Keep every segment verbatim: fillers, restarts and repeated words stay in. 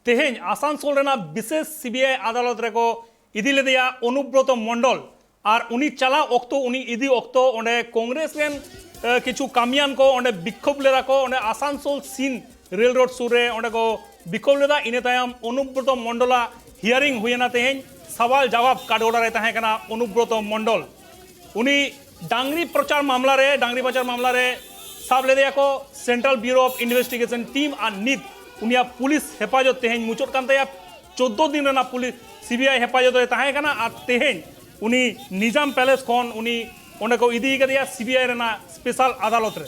ᱛᱮᱦᱮᱧ ᱟᱥᱟᱱᱥᱳᱞ ᱨᱮᱱᱟᱜ ᱵᱤᱥᱮᱥ ᱥᱤᱵᱤᱟᱭ ᱟᱫᱟᱞᱚᱛ ᱨᱮᱠᱚ ᱤᱫᱤ ᱞᱮᱫᱮᱭᱟ ᱚᱱᱩᱵᱨᱚᱛᱚ ᱢᱚᱱᱰᱚᱞ᱾ ᱟᱨ ᱩᱱᱤ ᱪᱟᱞᱟᱣ ᱚᱠᱛᱚ, ᱩᱱᱤ ᱤᱫᱤ ᱚᱠᱛᱚ ᱚᱸᱰᱮ ᱠᱚᱝᱜᱨᱮᱥ ᱨᱮᱱ, ᱮ, ᱠᱤᱪᱷᱩ ᱠᱟᱹᱢᱤᱭᱟᱱ ᱠᱚ ᱚᱸᱰᱮ ᱵᱤᱠᱠᱷᱳᱵ ᱞᱮᱫᱟ ᱠᱚ, ᱚᱸᱰᱮ ᱟᱥᱟᱱᱥᱳᱞ ᱥᱤᱱ ᱨᱮᱞ ᱨᱳᱰ ᱥᱩᱨ ᱨᱮ ᱚᱸᱰᱮ ᱠᱚ ᱵᱤᱠᱠᱷᱳᱵ ᱞᱮᱫᱟ᱾ ᱤᱱᱟᱹ ᱛᱟᱭᱚᱢ ᱚᱱᱩᱵᱨᱚᱛᱚ ᱢᱚᱱᱰᱚᱞᱟᱜ ᱦᱤᱭᱟᱨᱤᱝ ᱦᱩᱭᱮᱱᱟ ᱛᱮᱦᱮᱧ᱾ ᱥᱟᱣᱟᱞ ᱡᱟᱣᱟᱵ ᱠᱟᱴᱜᱚᱲᱟ ᱨᱮ ᱛᱟᱦᱮᱸ ᱠᱟᱱᱟ ᱚᱱᱩᱵᱨᱚᱛᱚ ᱢᱚᱱᱰᱚᱞ᱾ ᱩᱱᱤ ᱰᱟᱝᱨᱤ ᱯᱨᱚᱪᱟᱨ ᱢᱟᱢᱞᱟ ᱨᱮ, ᱰᱟᱝᱨᱤ ᱯᱟᱪᱟᱨ ᱢᱟᱢᱞᱟ ᱨᱮ ᱥᱟᱵ ᱞᱮᱫᱮᱭᱟ ᱠᱚ Central Bureau of Investigation team, ᱟᱨ ᱱᱤᱛ ᱩᱱᱤᱭᱟᱜ ᱯᱩᱞᱤᱥ ᱦᱮᱯᱟᱡᱚᱛ ᱛᱮᱦᱮᱧ ᱢᱩᱪᱟᱹᱫ ᱠᱟᱱ ᱛᱟᱭᱟ᱾ ᱪᱳᱫᱽᱫᱳ ᱫᱤᱱ ᱨᱮᱱᱟᱜ ᱯᱩᱞᱤᱥ ᱥᱤᱵᱤᱟᱭ ᱦᱮᱯᱟᱡᱚᱛ ᱨᱮ ᱛᱟᱦᱮᱸ ᱠᱟᱱᱟ, ᱟᱨ ᱛᱮᱦᱮᱧ ᱩᱱᱤ ᱱᱤᱡᱟᱢ ᱯᱮᱞᱮᱥ ᱠᱷᱚᱱ ᱩᱱᱤ ᱚᱸᱰᱮ ᱠᱚ ᱤᱫᱤ ᱠᱟᱫᱮᱭᱟ ᱥᱤᱵᱤᱟᱭ ᱨᱮᱱᱟᱜ ᱥᱯᱮᱥᱟᱞ ᱟᱫᱟᱞᱚᱛ ᱨᱮ᱾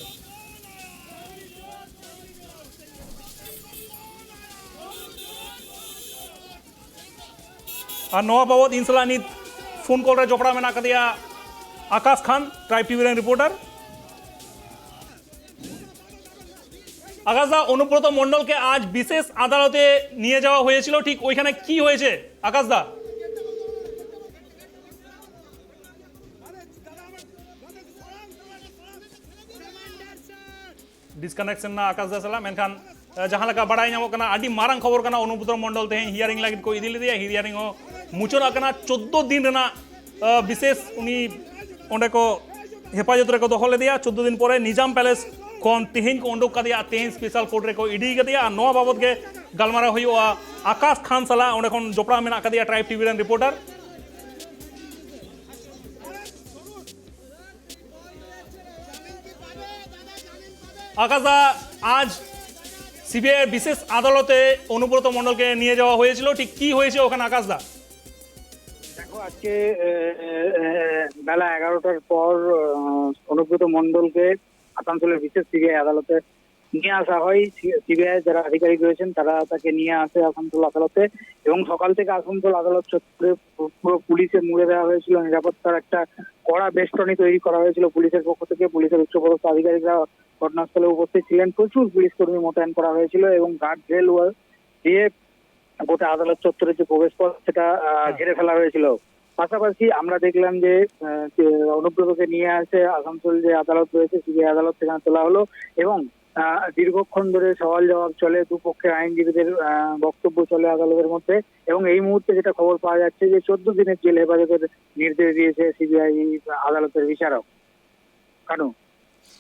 ᱟᱨ ᱱᱚᱣᱟ ᱵᱟᱵᱚᱫ ᱤᱧ ᱥᱟᱞᱟᱜ ᱱᱤᱛ ᱯᱷᱳᱱ ᱠᱚᱞ ᱨᱮ ᱡᱚᱯᱲᱟᱣ ᱢᱮᱱᱟᱜ ᱟᱠᱟᱫᱮᱭᱟ ᱟᱠᱟᱥ ᱠᱷᱟᱱ, ᱴᱨᱟᱭᱤᱵᱽ ᱴᱤᱵᱷᱤ ᱨᱮᱱ ᱨᱤᱯᱳᱨᱴᱟᱨ᱾ আকাশ দা, অনুব্রত মণ্ডলকে আজ বিশেষ আদালতে নিয়ে যাওয়া হয়েছিল, ঠিক ওইখানে কি হয়েছে আকাশ দা? ᱰᱤᱥᱠᱟᱱᱮᱠᱥᱚᱱ ᱮᱱᱟ ᱟᱠᱟᱥ ᱫᱟ ᱥᱟᱞᱟᱜ, ᱢᱮᱱᱠᱷᱟᱱ, ᱮ, ᱡᱟᱦᱟᱸ ᱞᱮᱠᱟ ᱵᱟᱲᱟᱭ ᱧᱟᱢᱚᱜ ᱠᱟᱱᱟ, ᱟᱹᱰᱤ ᱢᱟᱨᱟᱝ ᱠᱷᱚᱵᱚᱨ ᱠᱟᱱᱟ᱾ ᱚᱱᱩᱵᱨᱚᱛᱚ ᱢᱚᱱᱰᱚᱞ ᱛᱮᱦᱮᱧ ᱦᱤᱭᱟᱨᱤᱝ ᱞᱟᱹᱜᱤᱫ ᱠᱚ ᱤᱫᱤ ᱞᱮᱫᱮᱭᱟ᱾ ᱦᱤᱭᱟᱨᱤᱝ ᱦᱚᱸ ᱢᱩᱪᱟᱹᱫ ᱟᱠᱟᱱᱟ᱾ ᱪᱳᱫᱽᱫᱳ ᱫᱤᱱ ᱨᱮᱱᱟᱜ, ᱮ, ᱵᱤᱥᱮᱥ ᱩᱱᱤ ᱚᱸᱰᱮ ᱠᱚ ᱦᱮᱯᱟᱡᱚᱛ ᱨᱮᱠᱚ ᱫᱚᱦᱚ ᱞᱮᱫᱮᱭᱟ᱾ ᱪᱳᱫᱽᱫᱳ ᱫᱤᱱ ᱯᱚᱨᱮ ᱱᱤᱡᱟᱢ ᱯᱮᱞᱮᱥ ᱠᱷᱚᱱ ᱛᱮᱦᱮᱧ ᱠᱚ ᱩᱰᱩᱠ ᱠᱟᱫᱮᱭᱟ᱾ ᱛᱮᱦᱮᱧ ᱥᱯᱮᱥᱟᱞ ᱠᱳᱨᱴ ᱨᱮᱠᱚ ᱤᱫᱤ ᱠᱟᱫᱮᱭᱟ᱾ ᱟᱨ ᱱᱚᱣᱟ ᱵᱟᱵᱚᱛ ᱜᱮ ᱜᱟᱞᱢᱟᱨᱟᱣ ᱦᱩᱭᱩᱜᱼᱟ ᱟᱠᱟᱥ ᱠᱷᱟᱱ ᱥᱟᱞᱟᱜ᱾ ᱚᱸᱰᱮ ᱠᱷᱚᱱ ᱡᱚᱯᱲᱟᱣ ᱢᱮᱱᱟᱜ ᱟᱠᱟᱫᱮᱭᱟ ᱴᱨᱟᱭᱤᱵᱽ ᱴᱤᱵᱷᱤ ᱨᱮᱱ ᱨᱤᱯᱳᱨᱴᱟᱨ᱾ আকাশ দা, আজ সিবিআই বিশেষ আদালতে অনুব্রত মণ্ডলকে নিয়ে যাওয়া হয়েছিল, ঠিক কি হয়েছে ওখানে আকাশ দা? দেখো, আজকে এ, এ, এ, বেলা এগারোটার পর আহ, অনুব্রত মণ্ডলকে আসানসোলের বিশেষ সিবিআই আদালতে নিয়ে আসা হয়। সিবিআই যারা আধিকারিক রয়েছেন, তারা তাকে নিয়ে আসে আসানসোল আদালতে এবং সকাল থেকে আসানসোল আদালত চত্বরে পুরো পুলিশে মুড়ে দেওয়া হয়েছিল। নিরাপত্তার একটা কড়া বেষ্টনী তৈরি করা হয়েছিল পুলিশের পক্ষ থেকে। পুলিশের উচ্চপদস্থ আধিকারিকরা ঘটনাস্থলে উপস্থিত ছিলেন। প্রচুর পুলিশ কর্মী মোতায়েন করা হয়েছিল এবং গার্ড রেল ওয়াল দিয়ে গোটা আদালত চত্বরে যে প্রবেশ পথ, সেটা আহ, হ্যাঁ। ঘিরে ফেলা হয়েছিল। পাশাপাশি আমরা দেখলাম যে আহ, যে অনুব্রতকে নিয়ে আসে আসানসোল যে আদালত রয়েছে, সিবিআই আদালত, সেখানে তোলা হলো এবং আহ, দীর্ঘক্ষণ ধরে সওয়াল জবাব চলে, দুপক্ষের আইনজীবীদের আহ, বক্তব্য চলে আদালতের মধ্যে। এবং এই মুহূর্তে যেটা খবর পাওয়া যাচ্ছে যে চোদ্দ দিনের জেল হেফাজতের নির্দেশ দিয়েছে সিবিআই আদালতের বিচারক। কানু।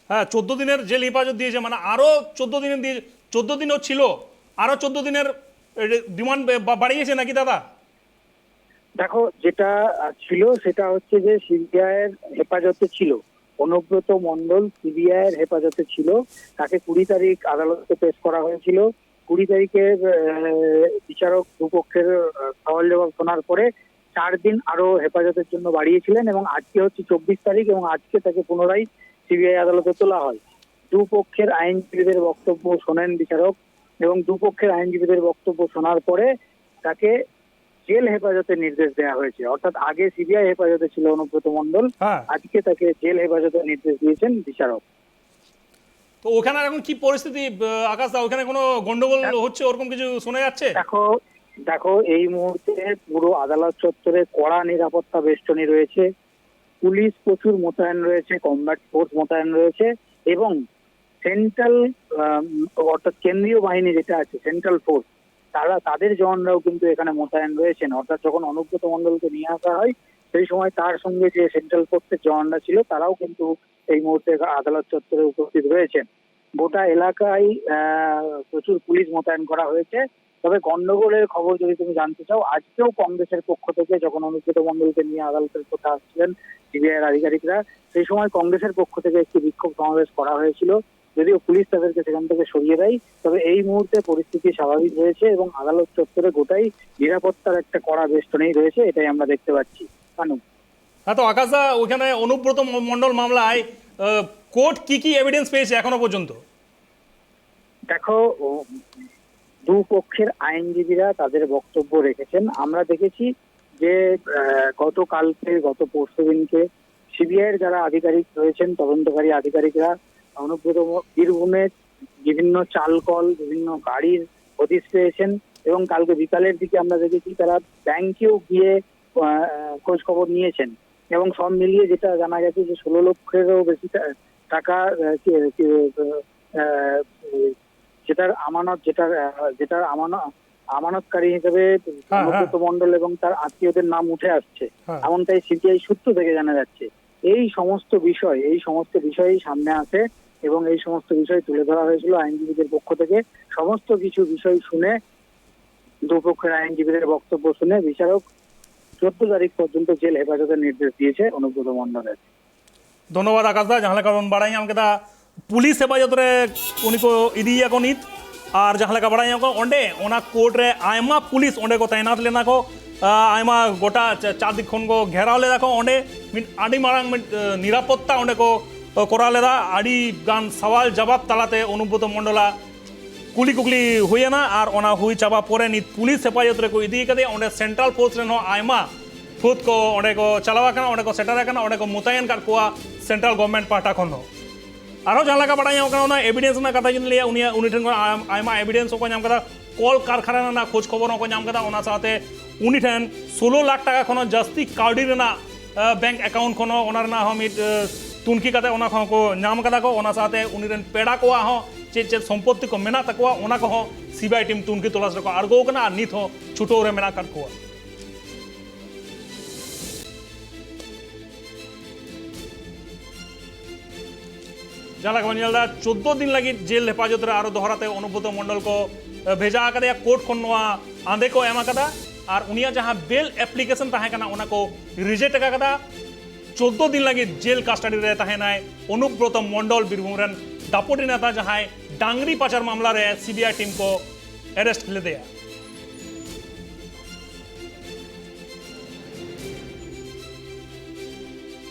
হ্যাঁ, চোদ্দ দিনের জেল হেফাজত দিয়েছে, মানে আরো চোদ্দ দিনের দিয়ে, চোদ্দ দিনও ছিল, আরো চোদ্দ দিনের ডিমান্ড বাড়িয়েছে নাকি দাদা? দেখো, যেটা আহ, ছিল সেটা হচ্ছে যে সিবিআই এর হেফাজতে ছিল, অনুব্রত মণ্ডল সিবিআই এর হেফাজতে ছিল। তাকে কুড়ি তারিখ আদালতে পেশ করা হয়েছিল। কুড়ি তারিখের আহ, বিচারক দুপক্ষের আহ, সওয়াল জবাব শোনার পরে চার দিন আরো হেফাজতের জন্য বাড়িয়েছিলেন এবং আজকে হচ্ছে চব্বিশ তারিখ এবং আজকে তাকে পুনরায় সিবিআই আদালতে তোলা হয়। দুপক্ষের আইনজীবীদের বক্তব্য শোনেন বিচারক এবং দুপক্ষের আইনজীবীদের বক্তব্য শোনার পরে তাকে জেল হেফাজতের নির্দেশ দেওয়া হয়েছে। অর্থাৎ আগে সিবিআই হেফাজতে ছিল অনুব্রত মণ্ডল, হ্যাঁ। আজকে তাকে জেল হেফাজতের নির্দেশ দিয়েছেন বিচারক। তো ওখানে এখন কি পরিস্থিতি, আহ, আকাশ দা? ওখানে কোনো গন্ডগোল হচ্ছে, ওরকম কিছু শোনা যাচ্ছে? দেখো, দেখো, এই মুহূর্তে পুরো আদালত চত্বরে কড়া নিরাপত্তা বেষ্টনী রয়েছে, পুলিশ প্রচুর মোতায়েন রয়েছে, কমব্যাট ফোর্স মোতায়েন রয়েছে এবং সেন্ট্রাল, অর্থাৎ কেন্দ্রীয় বাহিনী যেটা আছে, সেন্ট্রাল ফোর্স, তারা, তাদের জওয়ানরাও কিন্তু এখানে মোতায়েন রয়েছেন। অর্থাৎ যখন অনুব্রত মণ্ডলকে নিয়ে আসা হয়, সেই সময় তার সঙ্গে যে সেন্ট্রাল ফোর্সের জওয়ানরা ছিল, তারাও কিন্তু এই মুহূর্তে আদালত চত্বরে উপস্থিত রয়েছেন। গোটা এলাকায় আহ, প্রচুর পুলিশ মোতায়েন করা হয়েছে। তবে গন্ডগোলের খবর যদি তুমি জানতে চাও, আজকেও কংগ্রেসের পক্ষ থেকে যখন অনুব্রত মণ্ডলকে নিয়ে আদালতের পথে আসছিলেন সিবিআই এর আধিকারিকরা, সেই সময় কংগ্রেসের পক্ষ থেকে একটি বিক্ষোভ সমাবেশ করা হয়েছিল। যদিও পুলিশ তাদেরকে সেখান থেকে সরিয়ে দেয়, তবে এই মুহূর্তে পরিস্থিতি স্বাভাবিক রয়েছে এবং আদালত চত্বরে গোটাই নিরাপত্তার একটা কড়া বেষ্টনী রয়েছে, এটাই আমরা দেখতে পাচ্ছি। কানু। হ্যাঁ, তো আকাশদা, ওইখানে অনুব্রত ম- মণ্ডল মামলায় কোর্ট কি কি এভিডেন্স পেয়েছে এখনো পর্যন্ত? দেখো, ও, দুপক্ষের আইনজীবীরা তাদের বক্তব্য রেখেছেন। আমরা দেখেছি যে আহ, গতকালকে, গত পরশু দিনকে সিবিআই এর যারা আধিকারিক রয়েছেন, তদন্তকারী আধিকারিকরা অনুব্রত ম- বীরভূমের বিভিন্ন চালকল, বিভিন্ন গাড়ির হদিশ পেয়েছেন এবং কালকে বিকালের দিকে আমরা দেখেছি তারা ব্যাংকেও গিয়ে আহ, খোঁজ খবর নিয়েছেন। এবং সব মিলিয়ে যেটা জানা গেছে যে ষোলো লক্ষেরও বেশি টা- টাকা আহ, কি- কি- আহ, আহ, যেটার আমানত, যেটার আহ, যেটার আমানত, আমানতকারী হিসেবে হ্যাঁ, হ্যাঁ। অনুব্রত মণ্ডল এবং তার আত্মীয়দের নাম উঠে আসছে, হ্যাঁ। এমনটাই সিবিআই সূত্র থেকে জানা যাচ্ছে। এই সমস্ত বিষয়, এই সমস্ত বিষয়ই সামনে আসে এবং এই সমস্ত বিষয় তুলে ধরা হয়েছিল আইনজীবীদের পক্ষ থেকে। সমস্ত কিছু বিষয় শুনে, দুপক্ষের আইনজীবীদের বক্তব্য শুনে বিচারক চোদ্দ তারিখ পর্যন্ত জেল হেফাজতের নির্দেশ দিয়েছে অনুব্রত মণ্ডলের। ᱫᱷᱚᱱᱱᱚᱵᱟᱫ ᱟᱠᱟᱥ ᱫᱟ᱾ ᱡᱟᱦᱟᱸ ᱞᱮᱠᱟ ᱵᱚᱱ ᱵᱟᱲᱟᱭ ᱧᱟᱢ ᱠᱮᱫᱟ, ᱯᱩᱞᱤᱥ ᱦᱮᱯᱟᱡᱚᱛ ᱨᱮ ᱩᱱᱤ ᱠᱚ ᱤᱫᱤᱭᱮᱭᱟ ᱠᱚ ᱱᱤᱛ᱾ ᱟᱨ ᱡᱟᱦᱟᱸ ᱞᱮᱠᱟ ᱵᱟᱲᱟᱭ ᱧᱟᱢ ᱠᱟᱱᱟ, ᱚᱸᱰᱮ ᱚᱱᱟ ᱠᱳᱨᱴ ᱨᱮ ᱟᱭᱢᱟ ᱯᱩᱞᱤᱥ ᱚᱸᱰᱮ ᱠᱚ ᱛᱟᱭᱱᱟᱛ ᱞᱮᱱᱟ ᱠᱚ᱾ ᱟᱭᱢᱟ ᱜᱚᱴᱟ ᱪᱟᱨᱫᱤᱠ ᱠᱷᱚᱱ ᱠᱚ ᱜᱷᱮᱨᱟᱣ ᱞᱮᱫᱟ ᱠᱚ᱾ ᱚᱸᱰᱮ ᱢᱤᱫ ᱟᱹᱰᱤ ᱢᱟᱨᱟᱝ ᱢᱤᱫ ᱱᱤᱨᱟᱯᱚᱛᱛᱟ ᱚᱸᱰᱮ ᱠᱚ ᱠᱚᱨᱟᱣ ᱞᱮᱫᱟ᱾ ᱟᱹᱰᱤ ᱜᱟᱱ ᱥᱟᱣᱟᱞ ᱡᱟᱵᱟᱵ ᱛᱟᱞᱟᱛᱮ ᱚᱱᱩᱵᱨᱚᱛᱚ ᱢᱚᱱᱰᱚᱞᱟᱜ ᱠᱩᱞᱤ ᱠᱩᱠᱞᱤ ᱦᱩᱭᱮᱱᱟ᱾ ᱟᱨ ᱚᱱᱟ ᱦᱩᱭ ᱪᱟᱵᱟ ᱯᱚᱨᱮ ᱱᱤᱛ ᱯᱩᱞᱤᱥ ᱦᱮᱯᱟᱡᱚᱛ ᱨᱮᱠᱚ ᱤᱫᱤ ᱠᱟᱫᱮᱭᱟ᱾ ᱚᱸᱰᱮ ᱥᱮᱱᱴᱨᱟᱞ ᱯᱷᱳᱨᱥ ᱨᱮᱱ ᱦᱚᱸ ᱟᱭᱢᱟ ᱯᱷᱟᱹᱫ ᱠᱚ ᱚᱸᱰᱮ ᱠᱚ ᱪᱟᱞᱟᱣ ᱟᱠᱟᱱᱟ, ᱚᱸᱰᱮ ᱠᱚ ᱥᱮᱴᱮᱨ ᱟᱠᱟᱱᱟ, ᱚᱸᱰᱮ ᱠᱚ ᱢᱩᱛᱟᱭᱮᱱ ᱠᱟᱫ ᱠᱚᱣᱟ ᱥᱮᱱᱴᱨᱟᱞ ᱜᱚᱵᱷᱢᱮᱱᱴ ᱯᱟᱦᱴᱟ ᱠᱷᱚᱱ ᱦᱚᱸ᱾ ᱟᱨᱦᱚᱸ ᱡᱟᱦᱟᱸ ᱞᱮᱠᱟ ᱵᱟᱲᱟᱭ ᱧᱟᱢᱚᱜ ᱠᱟᱱᱟ, ᱚᱱᱟ ᱮᱵᱤᱰᱮᱱᱥ ᱨᱮᱱᱟᱜ ᱠᱟᱛᱷᱟ ᱡᱩᱫᱤ ᱞᱟᱹᱭᱟ, ᱩᱱᱤᱭᱟᱜ, ᱩᱱᱤ ᱴᱷᱮᱱ ᱠᱷᱚᱱ ᱟᱭ-, ᱟᱭᱢᱟ ᱮᱵᱤᱰᱮᱱᱥ ᱦᱚᱸᱠᱚ ᱧᱟᱢ ᱠᱟᱫᱟ, ᱠᱚᱞ ᱠᱟᱨᱠᱷᱟᱱᱟ ᱨᱮᱱᱟᱜ ᱠᱷᱳᱡᱽ ᱠᱷᱚᱵᱚᱨ ᱦᱚᱸᱠᱚ ᱧᱟᱢ ᱠᱟᱫᱟ᱾ ᱚᱱᱟ ᱥᱟᱶᱛᱮ ᱩᱱᱤ ᱴᱷᱮᱱ ᱥᱳᱞᱳ ᱞᱟᱠᱷ ᱴᱟᱠᱟ ᱠᱷᱚᱱ ᱦᱚᱸ ᱡᱟᱹᱥᱛᱤ ᱠᱟᱹᱣᱰᱤ ᱨᱮᱱᱟᱜ, ᱟ, ᱵᱮᱝᱠ ᱮᱠᱟᱣᱩᱱᱴ ᱠᱷᱚᱱ ᱦᱚᱸ, ᱚᱱᱟ ᱨᱮᱱᱟᱜ ᱦᱚᱸ ᱢᱤᱫ, ᱟ, ᱛᱩᱱᱠᱷᱤ ᱠᱟᱛᱮ ᱚᱱᱟ ᱠᱚᱦᱚᱸ ᱠᱚ ᱧᱟᱢ ᱠᱟᱫᱟ ᱠᱚ᱾ ᱚᱱᱟ ᱥᱟᱶᱛᱮ ᱩᱱᱤ ᱨᱮᱱ ᱯᱮᱲᱟ ᱠᱚᱣᱟᱜ ᱦᱚᱸ ᱪᱮᱫ ᱪᱮᱫ ᱥᱚᱢᱯᱚᱛᱛᱤ ᱠᱚ ᱢᱮᱱᱟᱜ ᱛᱟᱠᱚᱣᱟ, ᱚᱱᱟ ᱠᱚᱦᱚᱸ ᱥᱤᱵᱤᱟᱭ ᱴᱤᱢ ᱛᱩᱱᱠᱷᱤ ᱛᱚᱞᱟᱥ ᱨᱮᱠᱚ ᱟᱬᱜᱚ ᱟᱠᱟᱱᱟ ᱟᱨ ᱱᱤᱛ ᱦᱚᱸ ᱪᱷᱩᱴᱟᱹᱣ ᱨᱮ ᱢᱮᱱᱟᱜ ᱟᱠᱟᱫ ᱠᱚᱣᱟ᱾ ᱡᱟᱦᱟᱸ ᱞᱮᱠᱟ ᱵᱚᱱ ᱧᱮᱞ ᱮᱫᱟ, ᱪᱳᱫᱽᱫᱳ ᱫᱤᱱ ᱞᱟᱹᱜᱤᱫ ᱡᱮᱞ ᱦᱮᱯᱟᱡᱚᱛ ᱨᱮ ᱟᱨᱚ ᱫᱚᱦᱲᱟ ᱛᱮ ᱚᱱᱩᱵᱨᱚᱛᱚ ᱢᱚᱱᱰᱚᱞ ᱠᱚ, ᱮ, ᱵᱷᱮᱡᱟ ᱟᱠᱟᱫᱮᱭᱟ, ᱠᱳᱨᱴ ᱠᱷᱚᱱ ᱱᱚᱣᱟ ᱟᱸᱫᱮ ᱠᱚ ᱮᱢ ᱟᱠᱟᱫᱟ᱾ ᱟᱨ ᱩᱱᱤᱭᱟᱜ ᱡᱟᱦᱟᱸ ᱵᱮᱞ ᱮᱯᱞᱤᱠᱮᱥᱚᱱ ᱛᱟᱦᱮᱸ ᱠᱟᱱᱟ, ᱚᱱᱟ ᱠᱚ ᱨᱤᱡᱮᱠᱴ ᱟᱠᱟᱫᱟ᱾ ᱪᱳᱫᱽᱫᱳ ᱫᱤᱱ ᱞᱟᱹᱜᱤᱫ ᱡᱮᱞ ᱠᱟᱥᱴᱟᱰᱤ ᱨᱮ ᱛᱟᱦᱮᱸᱱᱟᱭ ᱚᱱᱩᱵᱨᱚᱛᱚ ᱢᱚᱱᱰᱚᱞ, ᱵᱤᱨᱵᱷᱩᱢ ᱨᱮᱱ ᱫᱟᱯᱚᱴᱤ ᱱᱮᱛᱟ, ᱡᱟᱦᱟᱸᱭ ᱰᱟᱝᱨᱤ ᱯᱟᱪᱟᱨ ᱢᱟᱢᱞᱟ ᱨᱮ ᱥᱤᱵᱤᱟᱭ ᱴᱤᱢ ᱠᱚ ᱮᱨᱮᱥᱴ ᱞᱮᱫᱮᱭᱟ᱾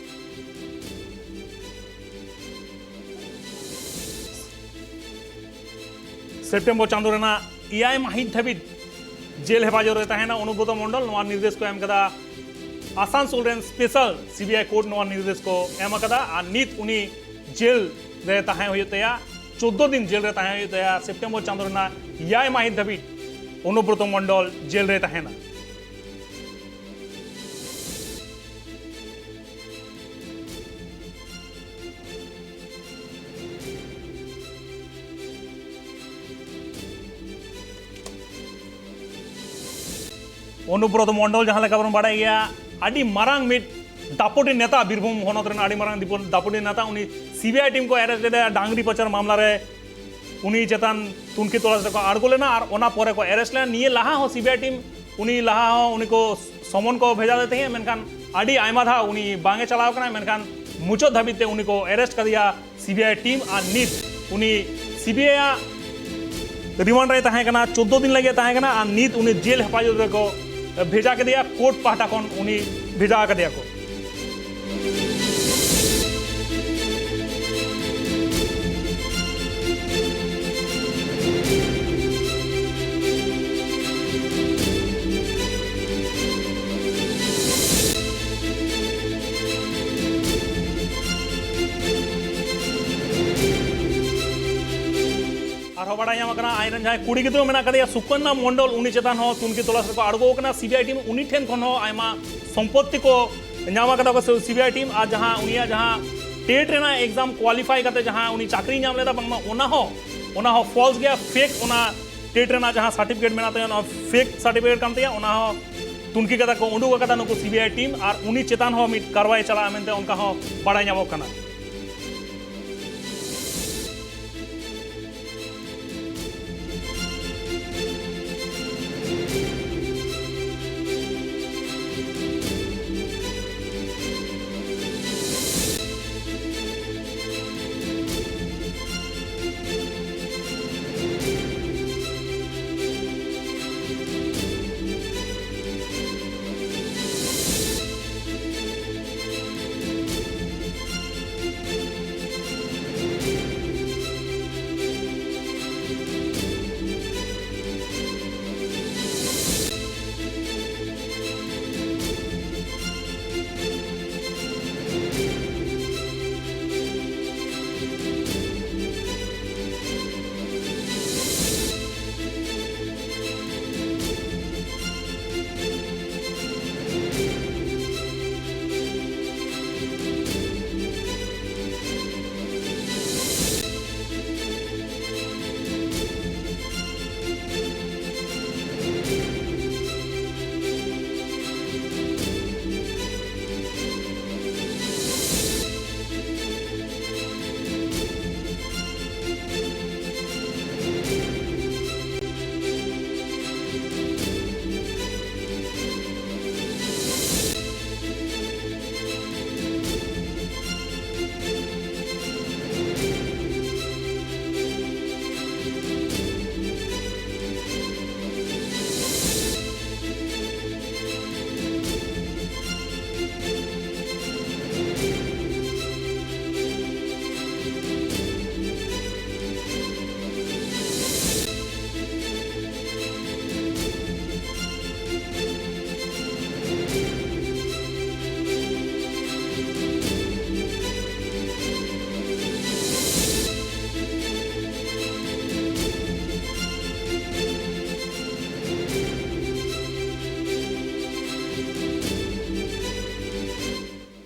ᱥᱮᱯᱴᱮᱢᱵᱚᱨ ᱪᱟᱸᱫᱳ ᱨᱮᱱᱟᱜ ᱮᱭᱟᱭ ᱢᱟᱹᱦᱤᱛ ᱫᱷᱟᱹᱵᱤᱡ ᱡᱮᱞ ᱦᱮᱯᱟᱡᱚᱛ ᱨᱮ ᱛᱟᱦᱮᱸᱱᱟ ᱚᱱᱩᱵᱨᱚᱛᱚ ᱢᱚᱱᱰᱚᱞ᱾ ᱱᱚᱣᱟ ᱱᱤᱨᱫᱮᱥ ᱠᱚ ᱮᱢ ᱠᱟᱫᱟ ᱟᱥᱟᱱᱥᱳᱞ ᱨᱮᱱ ᱥᱯᱮᱥᱟᱞ ᱥᱤᱵᱤᱟᱭ ᱠᱳᱨᱴ ᱱᱚᱣᱟ ᱱᱤᱨᱫᱮᱥ ᱠᱚ ᱮᱢ ᱟᱠᱟᱫᱟ᱾ ᱟᱨ ᱱᱤᱛ ᱩᱱᱤ ᱡᱮᱞ ᱨᱮ ᱛᱟᱦᱮᱸ ᱦᱩᱭᱩᱜ ᱛᱟᱭᱟ, ᱪᱳᱫᱽᱫᱳ ᱫᱤᱱ ᱡᱮᱞ ᱨᱮ ᱛᱟᱦᱮᱸ ᱦᱩᱭᱩᱜ ᱛᱟᱭᱟ᱾ ᱥᱮᱯᱴᱮᱢᱵᱚᱨ ᱪᱟᱸᱫᱳ ᱨᱮᱱᱟᱜ ᱮᱭᱟᱭ ᱢᱟᱹᱦᱤᱛ ᱫᱷᱟᱹᱵᱤᱡ ᱚᱱᱩᱵᱨᱚᱛᱚ ᱢᱚᱱᱰᱚᱞ ᱡᱮᱞ ᱨᱮ ᱛᱟᱦᱮᱸᱱᱟ᱾ ᱚᱱᱩᱵᱨᱚᱛ ᱢᱚᱱᱰᱚᱞ, ᱡᱟᱦᱟᱸ ᱞᱮᱠᱟ ᱵᱚᱱ ᱵᱟᱲᱟᱭ ᱜᱮᱭᱟ, ᱟᱹᱰᱤ ᱢᱟᱨᱟᱝ ᱢᱤᱫ ᱫᱟᱯᱚᱴᱤ ᱱᱮᱛᱟ, ᱵᱤᱨᱵᱷᱩᱢ ᱦᱚᱱᱚᱛ ᱨᱮᱱ ᱟᱹᱰᱤ ᱢᱟᱨᱟᱝ ᱫᱤᱯᱚ- ᱫᱟᱯᱚᱴᱤ ᱱᱮᱛᱟ, ᱩᱱᱤ ᱥᱤᱵᱤᱟᱭ ᱴᱤᱢ ᱠᱚ ᱮᱨᱮᱥᱴ ᱞᱮᱫᱮᱭᱟ ᱰᱟᱝᱨᱤ ᱯᱟᱪᱟᱨ ᱢᱟᱢᱞᱟ ᱨᱮ᱾ ᱩᱱᱤ ᱪᱮᱛᱟᱱ ᱛᱩᱱᱠᱷᱤ ᱛᱚᱞᱟᱥ ᱨᱮᱠᱚ ᱟᱬᱜᱚ ᱞᱮᱱᱟ ᱟᱨ ᱚᱱᱟ ᱯᱚᱨᱮ ᱠᱚ ᱮᱨᱮᱥᱴ ᱞᱮᱱᱟ᱾ ᱱᱤᱭᱟᱹ ᱞᱟᱦᱟ ᱦᱚᱸ ᱥᱤᱵᱤᱟᱭ ᱴᱤᱢ ᱩᱱᱤ ᱞᱟᱦᱟ ᱦᱚᱸ ᱩᱱᱤ ᱠᱚ ᱥᱚᱢᱚᱱ ᱠᱚ ᱵᱷᱮᱡᱟ ᱞᱮᱫᱮ ᱛᱟᱦᱮᱸᱫ, ᱢᱮᱱᱠᱷᱟᱱ ᱟᱹᱰᱤ ᱟᱭᱢᱟ ᱫᱷᱟᱣ ᱩᱱᱤ ᱵᱟᱝ ᱮ ᱪᱟᱞᱟᱣ ᱠᱟᱱᱟ, ᱢᱮᱱᱠᱷᱟᱱ ᱢᱩᱪᱟᱹᱫ ᱫᱷᱟᱹᱵᱤᱡ ᱛᱮ ᱩᱱᱤ ᱠᱚ ᱮᱨᱮᱥᱴ ᱠᱟᱫᱮᱭᱟ ᱥᱤᱵᱤᱟᱭ ᱴᱤᱢ᱾ ᱟᱨ ᱱᱤᱛ ᱩᱱᱤ ᱥᱤᱵᱤᱟᱭ ᱟᱜ ᱨᱤᱢᱟᱱᱰ ᱨᱮᱭ ᱛᱟᱦᱮᱸ ᱠᱟᱱᱟ, ᱪᱳᱫᱽᱫᱳ ᱫᱤᱱ ᱞᱟᱹᱜᱤᱫ ᱮ ᱛᱟᱦᱮᱸ ᱠᱟᱱᱟ ᱟᱨ ᱱᱤᱛ ᱩᱱᱤ ᱡᱮᱞ ᱦᱮᱯᱟᱡᱚᱛ ᱨᱮᱠᱚ ᱵᱷᱮᱡᱟ ᱠᱮᱫᱮᱭᱟ, ᱠᱳᱨᱴ ᱯᱟᱦᱴᱟ ᱠᱷᱚᱱ ᱩᱱᱤ ᱵᱷᱮᱡᱟ ᱠᱟᱫᱮᱭᱟ ᱠᱚ᱾ ᱟᱨᱦᱚᱸ ᱵᱟᱲᱟᱭ ᱧᱟᱢ ᱟᱠᱟᱱᱟ, ᱟᱡ ᱨᱮᱱ ᱡᱟᱦᱟᱸᱭ ᱠᱩᱲᱤ ᱜᱤᱫᱽᱨᱟᱹ ᱢᱮᱱᱟᱜ ᱟᱠᱟᱫᱮᱭᱟ ᱥᱩᱠᱚᱱᱱᱟ ᱢᱚᱱᱰᱚᱞ, ᱩᱱᱤ ᱪᱮᱛᱟᱱ ᱦᱚᱸ ᱛᱩᱱᱠᱷᱤ ᱛᱚᱞᱟᱥ ᱨᱮᱠᱚ ᱟᱬᱜᱚ ᱟᱠᱟᱱᱟ ᱥᱤᱵᱤᱟᱭ ᱴᱤᱢ᱾ ᱩᱱᱤ ᱴᱷᱮᱱ ᱠᱷᱚᱱ ᱦᱚᱸ ᱟᱭᱢᱟ ᱥᱚᱢᱯᱚᱛᱛᱤ ᱠᱚ ᱧᱟᱢ ᱟᱠᱟᱫᱟ ᱠᱚ ᱥᱤᱵᱤᱟᱭ ᱴᱤᱢ᱾ ᱟᱨ ᱡᱟᱦᱟᱸ ᱩᱱᱤᱭᱟᱜ ᱡᱟᱦᱟᱸ ᱴᱮᱴ ᱨᱮᱱᱟᱜ ᱮᱠᱡᱟᱢ ᱠᱳᱣᱟᱞᱤᱯᱷᱟᱭ ᱠᱟᱛᱮ ᱡᱟᱦᱟᱸ ᱩᱱᱤ ᱪᱟᱹᱠᱨᱤ ᱧᱟᱢ ᱞᱮᱫᱟ, ᱵᱟᱝᱢᱟ ᱚᱱᱟ ᱦᱚᱸ, ᱚᱱᱟ ᱦᱚᱸ ᱯᱷᱚᱞᱥ ᱜᱮᱭᱟ, ᱯᱷᱮᱠ᱾ ᱚᱱᱟ ᱴᱮᱴ ᱨᱮᱱᱟᱜ ᱡᱟᱦᱟᱸ ᱥᱟᱨᱴᱤᱯᱷᱤᱠᱮᱴ ᱢᱮᱱᱟᱜ ᱛᱟᱭᱟ, ᱚᱱᱟ ᱯᱷᱮᱠ ᱥᱟᱨᱴᱤᱯᱷᱤᱠᱮᱴ ᱠᱟᱱ ᱛᱟᱭᱟ᱾ ᱚᱱᱟ ᱦᱚᱸ ᱛᱩᱱᱠᱷᱤ ᱠᱟᱛᱮ ᱠᱚ ᱩᱰᱩᱠ ᱟᱠᱟᱫᱟ ᱱᱩᱠᱩ ᱥᱤᱵᱤᱟᱭ ᱴᱤᱢ, ᱟᱨ ᱩᱱᱤ ᱪᱮᱛᱟᱱ ᱦᱚᱸ ᱢᱤᱫ ᱠᱟᱨᱣᱟᱭ ᱪᱟᱞᱟᱜᱼᱟ ᱢᱮᱱᱛᱮ ᱚᱱᱠᱟ ᱦᱚᱸ ᱵᱟᱲᱟᱭ ᱧᱟᱢᱚᱜ ᱠᱟᱱᱟ᱾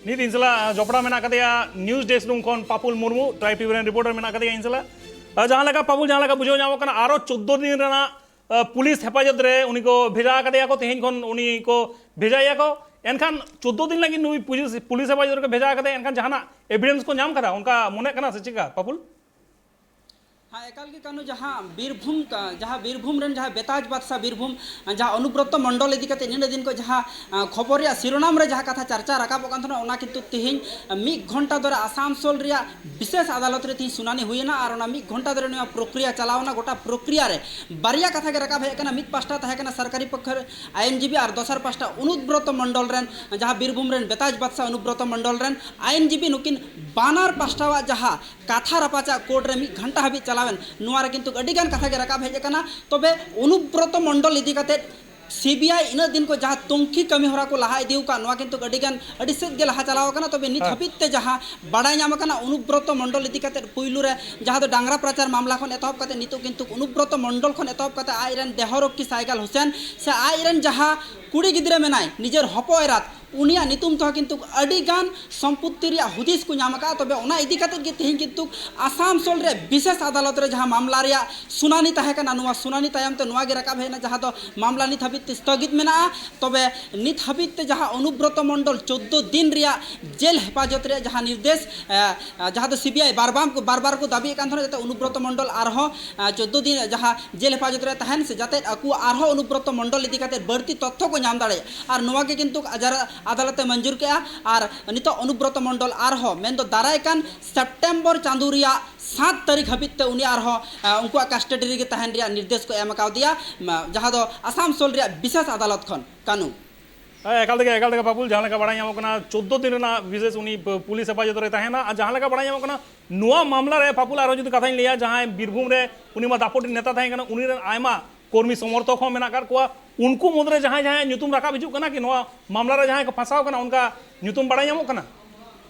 ᱱᱤᱛ ᱤᱧ ᱥᱟᱞᱟᱜ ᱡᱚᱯᱲᱟᱣ ᱢᱮᱱᱟᱜ ᱟᱠᱟᱫᱮᱭᱟ ᱱᱤᱭᱩᱡᱽ ᱰᱮᱥᱠ ᱨᱩᱢ ᱠᱷᱚᱱ ᱯᱟᱯᱩᱞ ᱢᱩᱨᱢᱩ, ᱴᱨᱟᱭᱤᱵᱽ ᱴᱤᱵᱷᱤ ᱨᱮᱱ ᱨᱤᱯᱳᱨᱴᱟᱨ ᱢᱮᱱᱟᱜ ᱟᱠᱟᱫᱮᱭᱟ ᱤᱧ ᱥᱟᱞᱟᱜ᱾ ᱟᱨ ᱡᱟᱦᱟᱸ ᱞᱮᱠᱟ ᱯᱟᱯᱩᱞ, ᱡᱟᱦᱟᱸ ᱞᱮᱠᱟ ᱵᱩᱡᱷᱟᱹᱣ ᱧᱟᱢᱚᱜ ᱠᱟᱱᱟ, ᱟᱨᱚ ᱪᱳᱫᱽᱫᱳ ᱫᱤᱱ ᱨᱮᱱᱟᱜ ᱟᱸ, ᱯᱩᱞᱤᱥ ᱦᱮᱯᱟᱡᱚᱛ ᱨᱮ ᱩᱱᱤ ᱠᱚ ᱵᱷᱮᱡᱟ ᱟᱠᱟᱫᱮᱭᱟ ᱠᱚ, ᱛᱮᱦᱮᱧ ᱠᱷᱚᱱ ᱩᱱᱤ ᱠᱚ ᱵᱷᱮᱡᱟᱭᱮᱭᱟ ᱠᱚ᱾ ᱮᱱᱠᱷᱟᱱ ᱪᱳᱫᱽᱫᱳ ᱫᱤᱱ ᱞᱟᱹᱜᱤᱫ ᱱᱩᱭ ᱯᱩᱞᱤᱥ, ᱯᱩᱞᱤᱥ ᱦᱮᱯᱟᱡᱚᱛ ᱨᱮᱠᱚ ᱵᱷᱮᱡᱟ ᱟᱠᱟᱫᱮᱭᱟ, ᱮᱱᱠᱷᱟᱱ ᱡᱟᱦᱟᱱᱟᱜ ᱮᱵᱷᱤᱰᱮᱱᱥ ᱠᱚ ᱧᱟᱢ ᱠᱟᱫᱟ ᱚᱱᱠᱟ ᱢᱚᱱᱮᱜ ᱠᱟᱱᱟ ᱥᱮ ᱪᱮᱠᱟ ᱯᱟᱯᱩᱞ? ᱦᱮᱸ, ᱮᱠᱟᱞ ᱜᱮ ᱠᱟᱹᱱᱩ, ᱡᱟᱦᱟᱸ ᱵᱤᱨᱵᱷᱩᱢ ᱠᱟ-, ᱡᱟᱦᱟᱸ ᱵᱤᱨᱵᱷᱩᱢ ᱨᱮᱱ ᱡᱟᱦᱟᱸ ᱵᱮᱛᱟᱡᱽ ᱵᱟᱫᱥᱟ ᱵᱤᱨᱵᱷᱩᱢ, ᱡᱟᱦᱟᱸ ᱚᱱᱩᱵᱨᱚᱛᱚ ᱢᱚᱱᱰᱚᱞ ᱤᱫᱤ ᱠᱟᱛᱮ ᱱᱤᱱᱟᱹᱜ ᱫᱤᱱ ᱠᱚ ᱡᱟᱦᱟᱸ, ᱟᱸ, ᱠᱷᱚᱵᱚᱨ ᱨᱮᱭᱟᱜ ᱥᱤᱨᱳᱱᱟᱢ ᱨᱮ ᱡᱟᱦᱟᱸ ᱠᱟᱛᱷᱟ ᱪᱟᱨᱪᱟ ᱨᱟᱠᱟᱵᱚᱜ ᱠᱟᱱ ᱛᱟᱦᱮᱱᱟ, ᱚᱱᱟ ᱠᱤᱱᱛᱩ ᱛᱮᱦᱮᱧ, ᱟᱸ, ᱢᱤᱫ ᱜᱷᱚᱱᱴᱟ ᱫᱷᱚᱨᱮ ᱟᱥᱟᱱᱥᱳᱞ ᱨᱮᱭᱟᱜ ᱵᱤᱥᱮᱥ ᱟᱫᱟᱞᱚᱛ ᱨᱮ ᱛᱮᱦᱮᱧ ᱥᱩᱱᱟᱱᱤ ᱦᱩᱭᱮᱱᱟ᱾ ᱟᱨ ᱚᱱᱟ ᱢᱤᱫ ᱜᱷᱚᱱᱴᱟ ᱫᱷᱚᱨᱮ ᱱᱚᱣᱟ ᱯᱨᱚᱠᱨᱤᱭᱟ ᱪᱟᱞᱟᱣᱱᱟ᱾ ᱜᱚᱴᱟ ᱯᱨᱚᱠᱨᱤᱭᱟ ᱨᱮ ᱵᱟᱨᱭᱟ ᱠᱟᱛᱷᱟ ᱜᱮ ᱨᱟᱠᱟᱵ ᱦᱮᱡ ᱟᱠᱟᱱᱟ᱾ ᱢᱤᱫ ᱯᱟᱥᱴᱟ ᱛᱟᱦᱮᱸ ᱠᱟᱱᱟ ᱥᱚᱨᱠᱟᱨᱤ ᱯᱚᱠᱠᱷᱚ ᱨᱮ ᱟᱭᱤᱱᱡᱤᱵᱤ, ᱟᱨ ᱫᱚᱥᱟᱨ ᱯᱟᱥᱴᱟ ᱚᱱᱩᱵᱨᱚᱛᱚ ᱢᱚᱱᱰᱚᱞ ᱨᱮᱱ, ᱡᱟᱦᱟᱸ ᱵᱤᱨᱵᱷᱩᱢ ᱨᱮᱱ ᱵᱮᱛᱟᱡᱽ ᱵᱟᱫᱥᱟ ᱚᱱᱩᱵᱨᱚᱛᱚ ᱢᱚᱱᱰᱚᱞ ᱨᱮᱱ ᱟᱭᱤᱱᱡᱤᱵᱤ᱾ ᱱᱩᱠᱤᱱ ᱵᱟᱱᱟᱨ ᱯᱟᱥᱴᱟᱣᱟᱜ ᱡᱟᱦᱟᱸ ᱠᱟᱛᱷᱟ ᱨᱟᱯᱟᱪᱟᱜ ᱠᱳᱨᱴ ᱨᱮ ᱢᱤᱫ ᱜᱷᱚᱱᱴᱟ ᱦᱟᱹᱵᱤᱡ ᱪᱟᱞᱟᱣᱮᱱ, ᱱᱚᱣᱟ ᱨᱮ ᱠᱤᱱᱛᱩ ᱟᱹᱰᱤ ᱜᱟᱱ ᱠᱟᱛᱷᱟ ᱜᱮ ᱨᱟᱠᱟᱵ ᱦᱮᱡ ᱟᱠᱟᱱᱟ᱾ ᱛᱚᱵᱮ ᱚᱱᱩᱵᱨᱚᱛᱚ ᱢᱚᱱᱰᱚᱞ ᱤᱫᱤ ᱠᱟᱛᱮ ᱥᱤᱵᱤᱟᱭ ᱤᱱᱟᱹᱜ ᱫᱤᱱ ᱠᱚ ᱡᱟᱦᱟᱸ ᱛᱩᱝᱠᱷᱤ ᱠᱟᱹᱢᱤ ᱦᱚᱨᱟ ᱠᱚ ᱞᱟᱦᱟ ᱤᱫᱤ ᱟᱠᱟᱫ, ᱱᱚᱣᱟ ᱠᱤᱱᱛᱩ ᱟᱹᱰᱤ ᱜᱟᱱ, ᱟᱹᱰᱤ ᱥᱮᱫ ᱜᱮ ᱞᱟᱦᱟ ᱪᱟᱞᱟᱣ ᱟᱠᱟᱱᱟ᱾ ᱛᱚᱵᱮ ᱱᱤᱛ ᱦᱮᱸ᱾ ᱦᱟᱹᱵᱤᱡ ᱛᱮ ᱡᱟᱦᱟᱸ ᱵᱟᱲᱟᱭ ᱧᱟᱢ ᱟᱠᱟᱱᱟ, ᱚᱱᱩᱵᱨᱚᱛᱚ ᱢᱚᱱᱰᱚᱞ ᱤᱫᱤ ᱠᱟᱛᱮ ᱯᱩᱭᱞᱩ ᱨᱮ ᱡᱟᱦᱟᱸ ᱫᱚ ᱰᱟᱝᱨᱟ ᱯᱨᱚᱪᱟᱨ ᱢᱟᱢᱞᱟ ᱠᱷᱚᱱ ᱮᱛᱚᱦᱚᱵ ᱠᱟᱛᱮ ᱱᱤᱛᱚᱜ ᱠᱤᱱᱛᱩ ᱚᱱᱩᱵᱨᱚᱛᱚ ᱢᱚᱱᱰᱚᱞ ᱠᱷᱚᱱ ᱮᱛᱚᱦᱚᱵ ᱠᱟᱛᱮ ᱟᱡ ᱨᱮᱱ ᱫᱮᱦᱚᱨᱚᱠᱠᱷᱤ ᱥᱟᱭᱜᱟᱞ ᱦᱩᱥᱮᱱ ᱥᱮ ᱟᱡ ᱨᱮᱱ ᱡᱟᱦᱟᱸ ᱠᱩᱲᱤ ᱜᱤᱫᱽᱨᱟᱹ ᱢᱮᱱᱟᱭ, ᱱᱤᱡᱮᱨ ᱦᱚᱯᱚᱱ ᱮᱨᱟᱛ, ᱩᱱᱤᱭᱟᱜ ᱧᱩᱛᱩᱢ ᱛᱮᱦᱚᱸ ᱠᱤᱱᱛᱩ ᱟᱹᱰᱤ ᱜᱟᱱ ᱥᱚᱢᱯᱚᱛᱛᱤ ᱨᱮᱭᱟᱜ ᱦᱩᱫᱤᱥ ᱠᱚ ᱧᱟᱢ ᱟᱠᱟᱫᱼᱟ᱾ ᱛᱚᱵᱮ ᱚᱱᱟ ᱤᱫᱤ ᱠᱟᱛᱮ ᱜᱮ ᱛᱮᱦᱮᱧ ᱠᱤᱱᱛᱩ ᱟᱥᱟᱱᱥᱳᱞ ᱨᱮ ᱵᱤᱥᱮᱥ ᱟᱫᱟᱞᱚᱛ ᱨᱮ ᱡᱟᱦᱟᱸ ᱢᱟᱢᱞᱟ ᱨᱮᱭᱟᱜ ᱥᱩᱱᱟᱱᱤ ᱛᱟᱦᱮᱸ ᱠᱟᱱᱟ, ᱱᱚᱣᱟ ᱥᱩᱱᱟᱱᱤ ᱛᱟᱭᱚᱢ ᱛᱮ ᱱᱚᱣᱟ ᱜᱮ ᱨᱟᱠᱟᱵ ᱦᱮᱡ ᱮᱱᱟ, ᱡᱟᱦᱟᱸ ᱫᱚ ᱢᱟᱢᱞᱟ ᱱᱤᱛ ᱦᱟᱹᱵᱤᱡ ᱛᱮ ᱥᱛᱷᱚᱜᱤᱛ ᱢᱮᱱᱟᱜᱼᱟ᱾ ᱛᱚᱵᱮ ᱱᱤᱛ ᱦᱟᱹᱵᱤᱡ ᱛᱮ ᱡᱟᱦᱟᱸ ᱚᱱᱩᱵᱨᱚᱛᱚ ᱢᱚᱱᱰᱚᱞ ᱪᱳᱫᱽᱫᱳ ᱫᱤᱱ ᱨᱮᱭᱟᱜ ᱡᱮᱞ ᱦᱮᱯᱟᱡᱚᱛ ᱨᱮᱭᱟᱜ ᱡᱟᱦᱟᱸ ᱱᱤᱨᱫᱮᱥ, ᱮ, ᱡᱟᱦᱟᱸ ᱫᱚ ᱥᱤᱵᱤᱟᱭ ᱵᱟᱨ ᱵᱟᱨ ᱠᱚ, ᱵᱟᱨ ᱵᱟᱨ ᱠᱚ ᱫᱟᱹᱵᱤᱭᱮᱫ ᱠᱟᱱ ᱛᱟᱦᱮᱱᱟ, ᱡᱟᱛᱮ ᱚᱱᱩᱵᱨᱚᱛᱚ ᱢᱚᱱᱰᱚᱞ ᱟᱨᱦᱚᱸ, ᱮ, ᱪᱳᱫᱽᱫᱳ ᱫᱤᱱ ᱡᱟᱦᱟᱸ ᱡᱮᱞ ᱦᱮᱯᱟᱡᱚᱛ ᱨᱮ ᱛᱟᱦᱮᱱ ᱥᱮ ᱡᱟᱛᱮ ᱟᱠᱚ ᱟᱨᱦᱚᱸ ᱚᱱᱩᱵᱨᱚᱛᱚ ᱢᱚᱱᱰᱚᱞ ᱤᱫᱤ ᱠᱟᱛᱮ ᱵᱟᱹᱲᱛᱤ ᱛᱚᱛᱛᱷᱚ ᱠᱚ ᱧᱟᱢ ᱫᱟᱲᱮᱭᱟᱜᱼᱟ᱾ ᱟᱨ ᱱᱚᱣᱟ ᱜᱮ ᱠᱤᱱᱛᱩ ᱟᱡᱟᱨ-, ᱟᱫᱟᱞᱚᱛ ᱮ ᱢᱚᱧᱡᱩᱨ ᱠᱮᱜᱼᱟ᱾ ᱟᱨ ᱱᱤᱛᱚᱜ ᱚᱱᱩᱵᱨᱚᱛᱚ ᱢᱚᱱᱰᱚᱞ ᱟᱨᱦᱚᱸ, ᱢᱮᱱᱫᱚ ᱫᱟᱨᱟᱭ ᱠᱟᱱ ᱥᱮᱯᱴᱮᱢᱵᱚᱨ ᱪᱟᱸᱫᱳ ᱨᱮᱭᱟᱜ ᱥᱟᱛ ᱛᱟᱹᱨᱤᱠᱷ ᱦᱟᱹᱵᱤᱡ ᱛᱮ ᱩᱱᱤ ᱟᱨᱦᱚᱸ, ᱮ, ᱩᱱᱠᱩᱣᱟᱜ ᱠᱟᱥᱴᱚᱰᱤ ᱨᱮᱜᱮ ᱛᱟᱦᱮᱱ ᱨᱮᱭᱟᱜ ᱱᱤᱨᱫᱮᱥ ᱠᱚ ᱮᱢ ᱟᱠᱟᱣᱫᱮᱭᱟ, ᱢᱟ-, ᱡᱟᱦᱟᱸ ᱫᱚ ᱟᱥᱟᱱᱥᱳᱞ ᱨᱮᱭᱟᱜ ᱵᱤᱥᱮᱥ ᱟᱫᱟᱞᱚᱛ ᱠᱷᱚᱱ᱾ ᱠᱟᱹᱱᱩ᱾ ᱦᱮᱸ, ᱮᱠᱟᱞ ᱛᱮᱜᱮ, ᱮᱠᱟᱞ ᱛᱮᱜᱮ ᱯᱟᱯᱩᱞ, ᱡᱟᱦᱟᱸ ᱞᱮᱠᱟ ᱵᱟᱲᱟᱭ ᱧᱟᱢᱚᱜ ᱠᱟᱱᱟ, ᱪᱳᱫᱽᱫᱳ ᱫᱤᱱ ᱨᱮᱱᱟᱜ ᱵᱤᱥᱮᱥ ᱩᱱᱤ ᱯᱩ-, ᱯᱩᱞᱤᱥ ᱦᱮᱯᱟᱡᱚᱛ ᱨᱮ ᱛᱟᱦᱮᱱᱟ᱾ ᱟᱨ ᱡᱟᱦᱟᱸ ᱞᱮᱠᱟ ᱵᱟᱲᱟᱭ ᱧᱟᱢᱚᱜ ᱠᱟᱱᱟ, ᱱᱚᱣᱟ ᱢᱟᱢᱞᱟ ᱨᱮ ᱯᱟᱯᱩᱞ ᱟᱨᱦᱚᱸ ᱡᱩᱫᱤ ᱠᱟᱛᱷᱟᱧ ᱞᱟᱹᱭᱟ, ᱡᱟᱦᱟᱸᱭ ᱵᱤᱨᱵᱷᱩᱢ ᱨᱮ ᱩᱱᱤ ᱢᱟ ᱫᱟᱯᱚᱴ ᱨᱤᱱ ᱱᱮᱛᱟ ᱛᱟᱦᱮᱸ ᱠᱟᱱᱟ, ᱩᱱᱤ ᱨᱮᱱ ᱟᱭᱢᱟ ᱠᱚᱨᱢᱤ ᱥᱚᱢᱚᱨᱛᱷᱚᱠ ᱦᱚᱸ ᱢᱮᱱᱟᱜ ᱟᱠᱟᱫ ᱠᱚᱣᱟ᱾ ᱩᱱᱠᱩ ᱢᱩᱫᱽᱨᱮ ᱡᱟᱦᱟᱸᱭ, ᱡᱟᱦᱟᱸᱭᱟᱜ ᱧᱩᱛᱩᱢ ᱨᱟᱠᱟᱵ ᱦᱤᱡᱩᱜ ᱠᱟᱱᱟ ᱠᱤ, ᱱᱚᱣᱟ ᱢᱟᱢᱞᱟ ᱨᱮ ᱡᱟᱦᱟᱸᱭ ᱠᱚ ᱯᱷᱟᱸᱥᱟᱣ ᱠᱟᱱᱟ, ᱚᱱᱠᱟ ᱧᱩᱛᱩᱢ ᱵᱟᱲᱟᱭ ᱧᱟᱢᱚᱜ ᱠᱟᱱᱟ?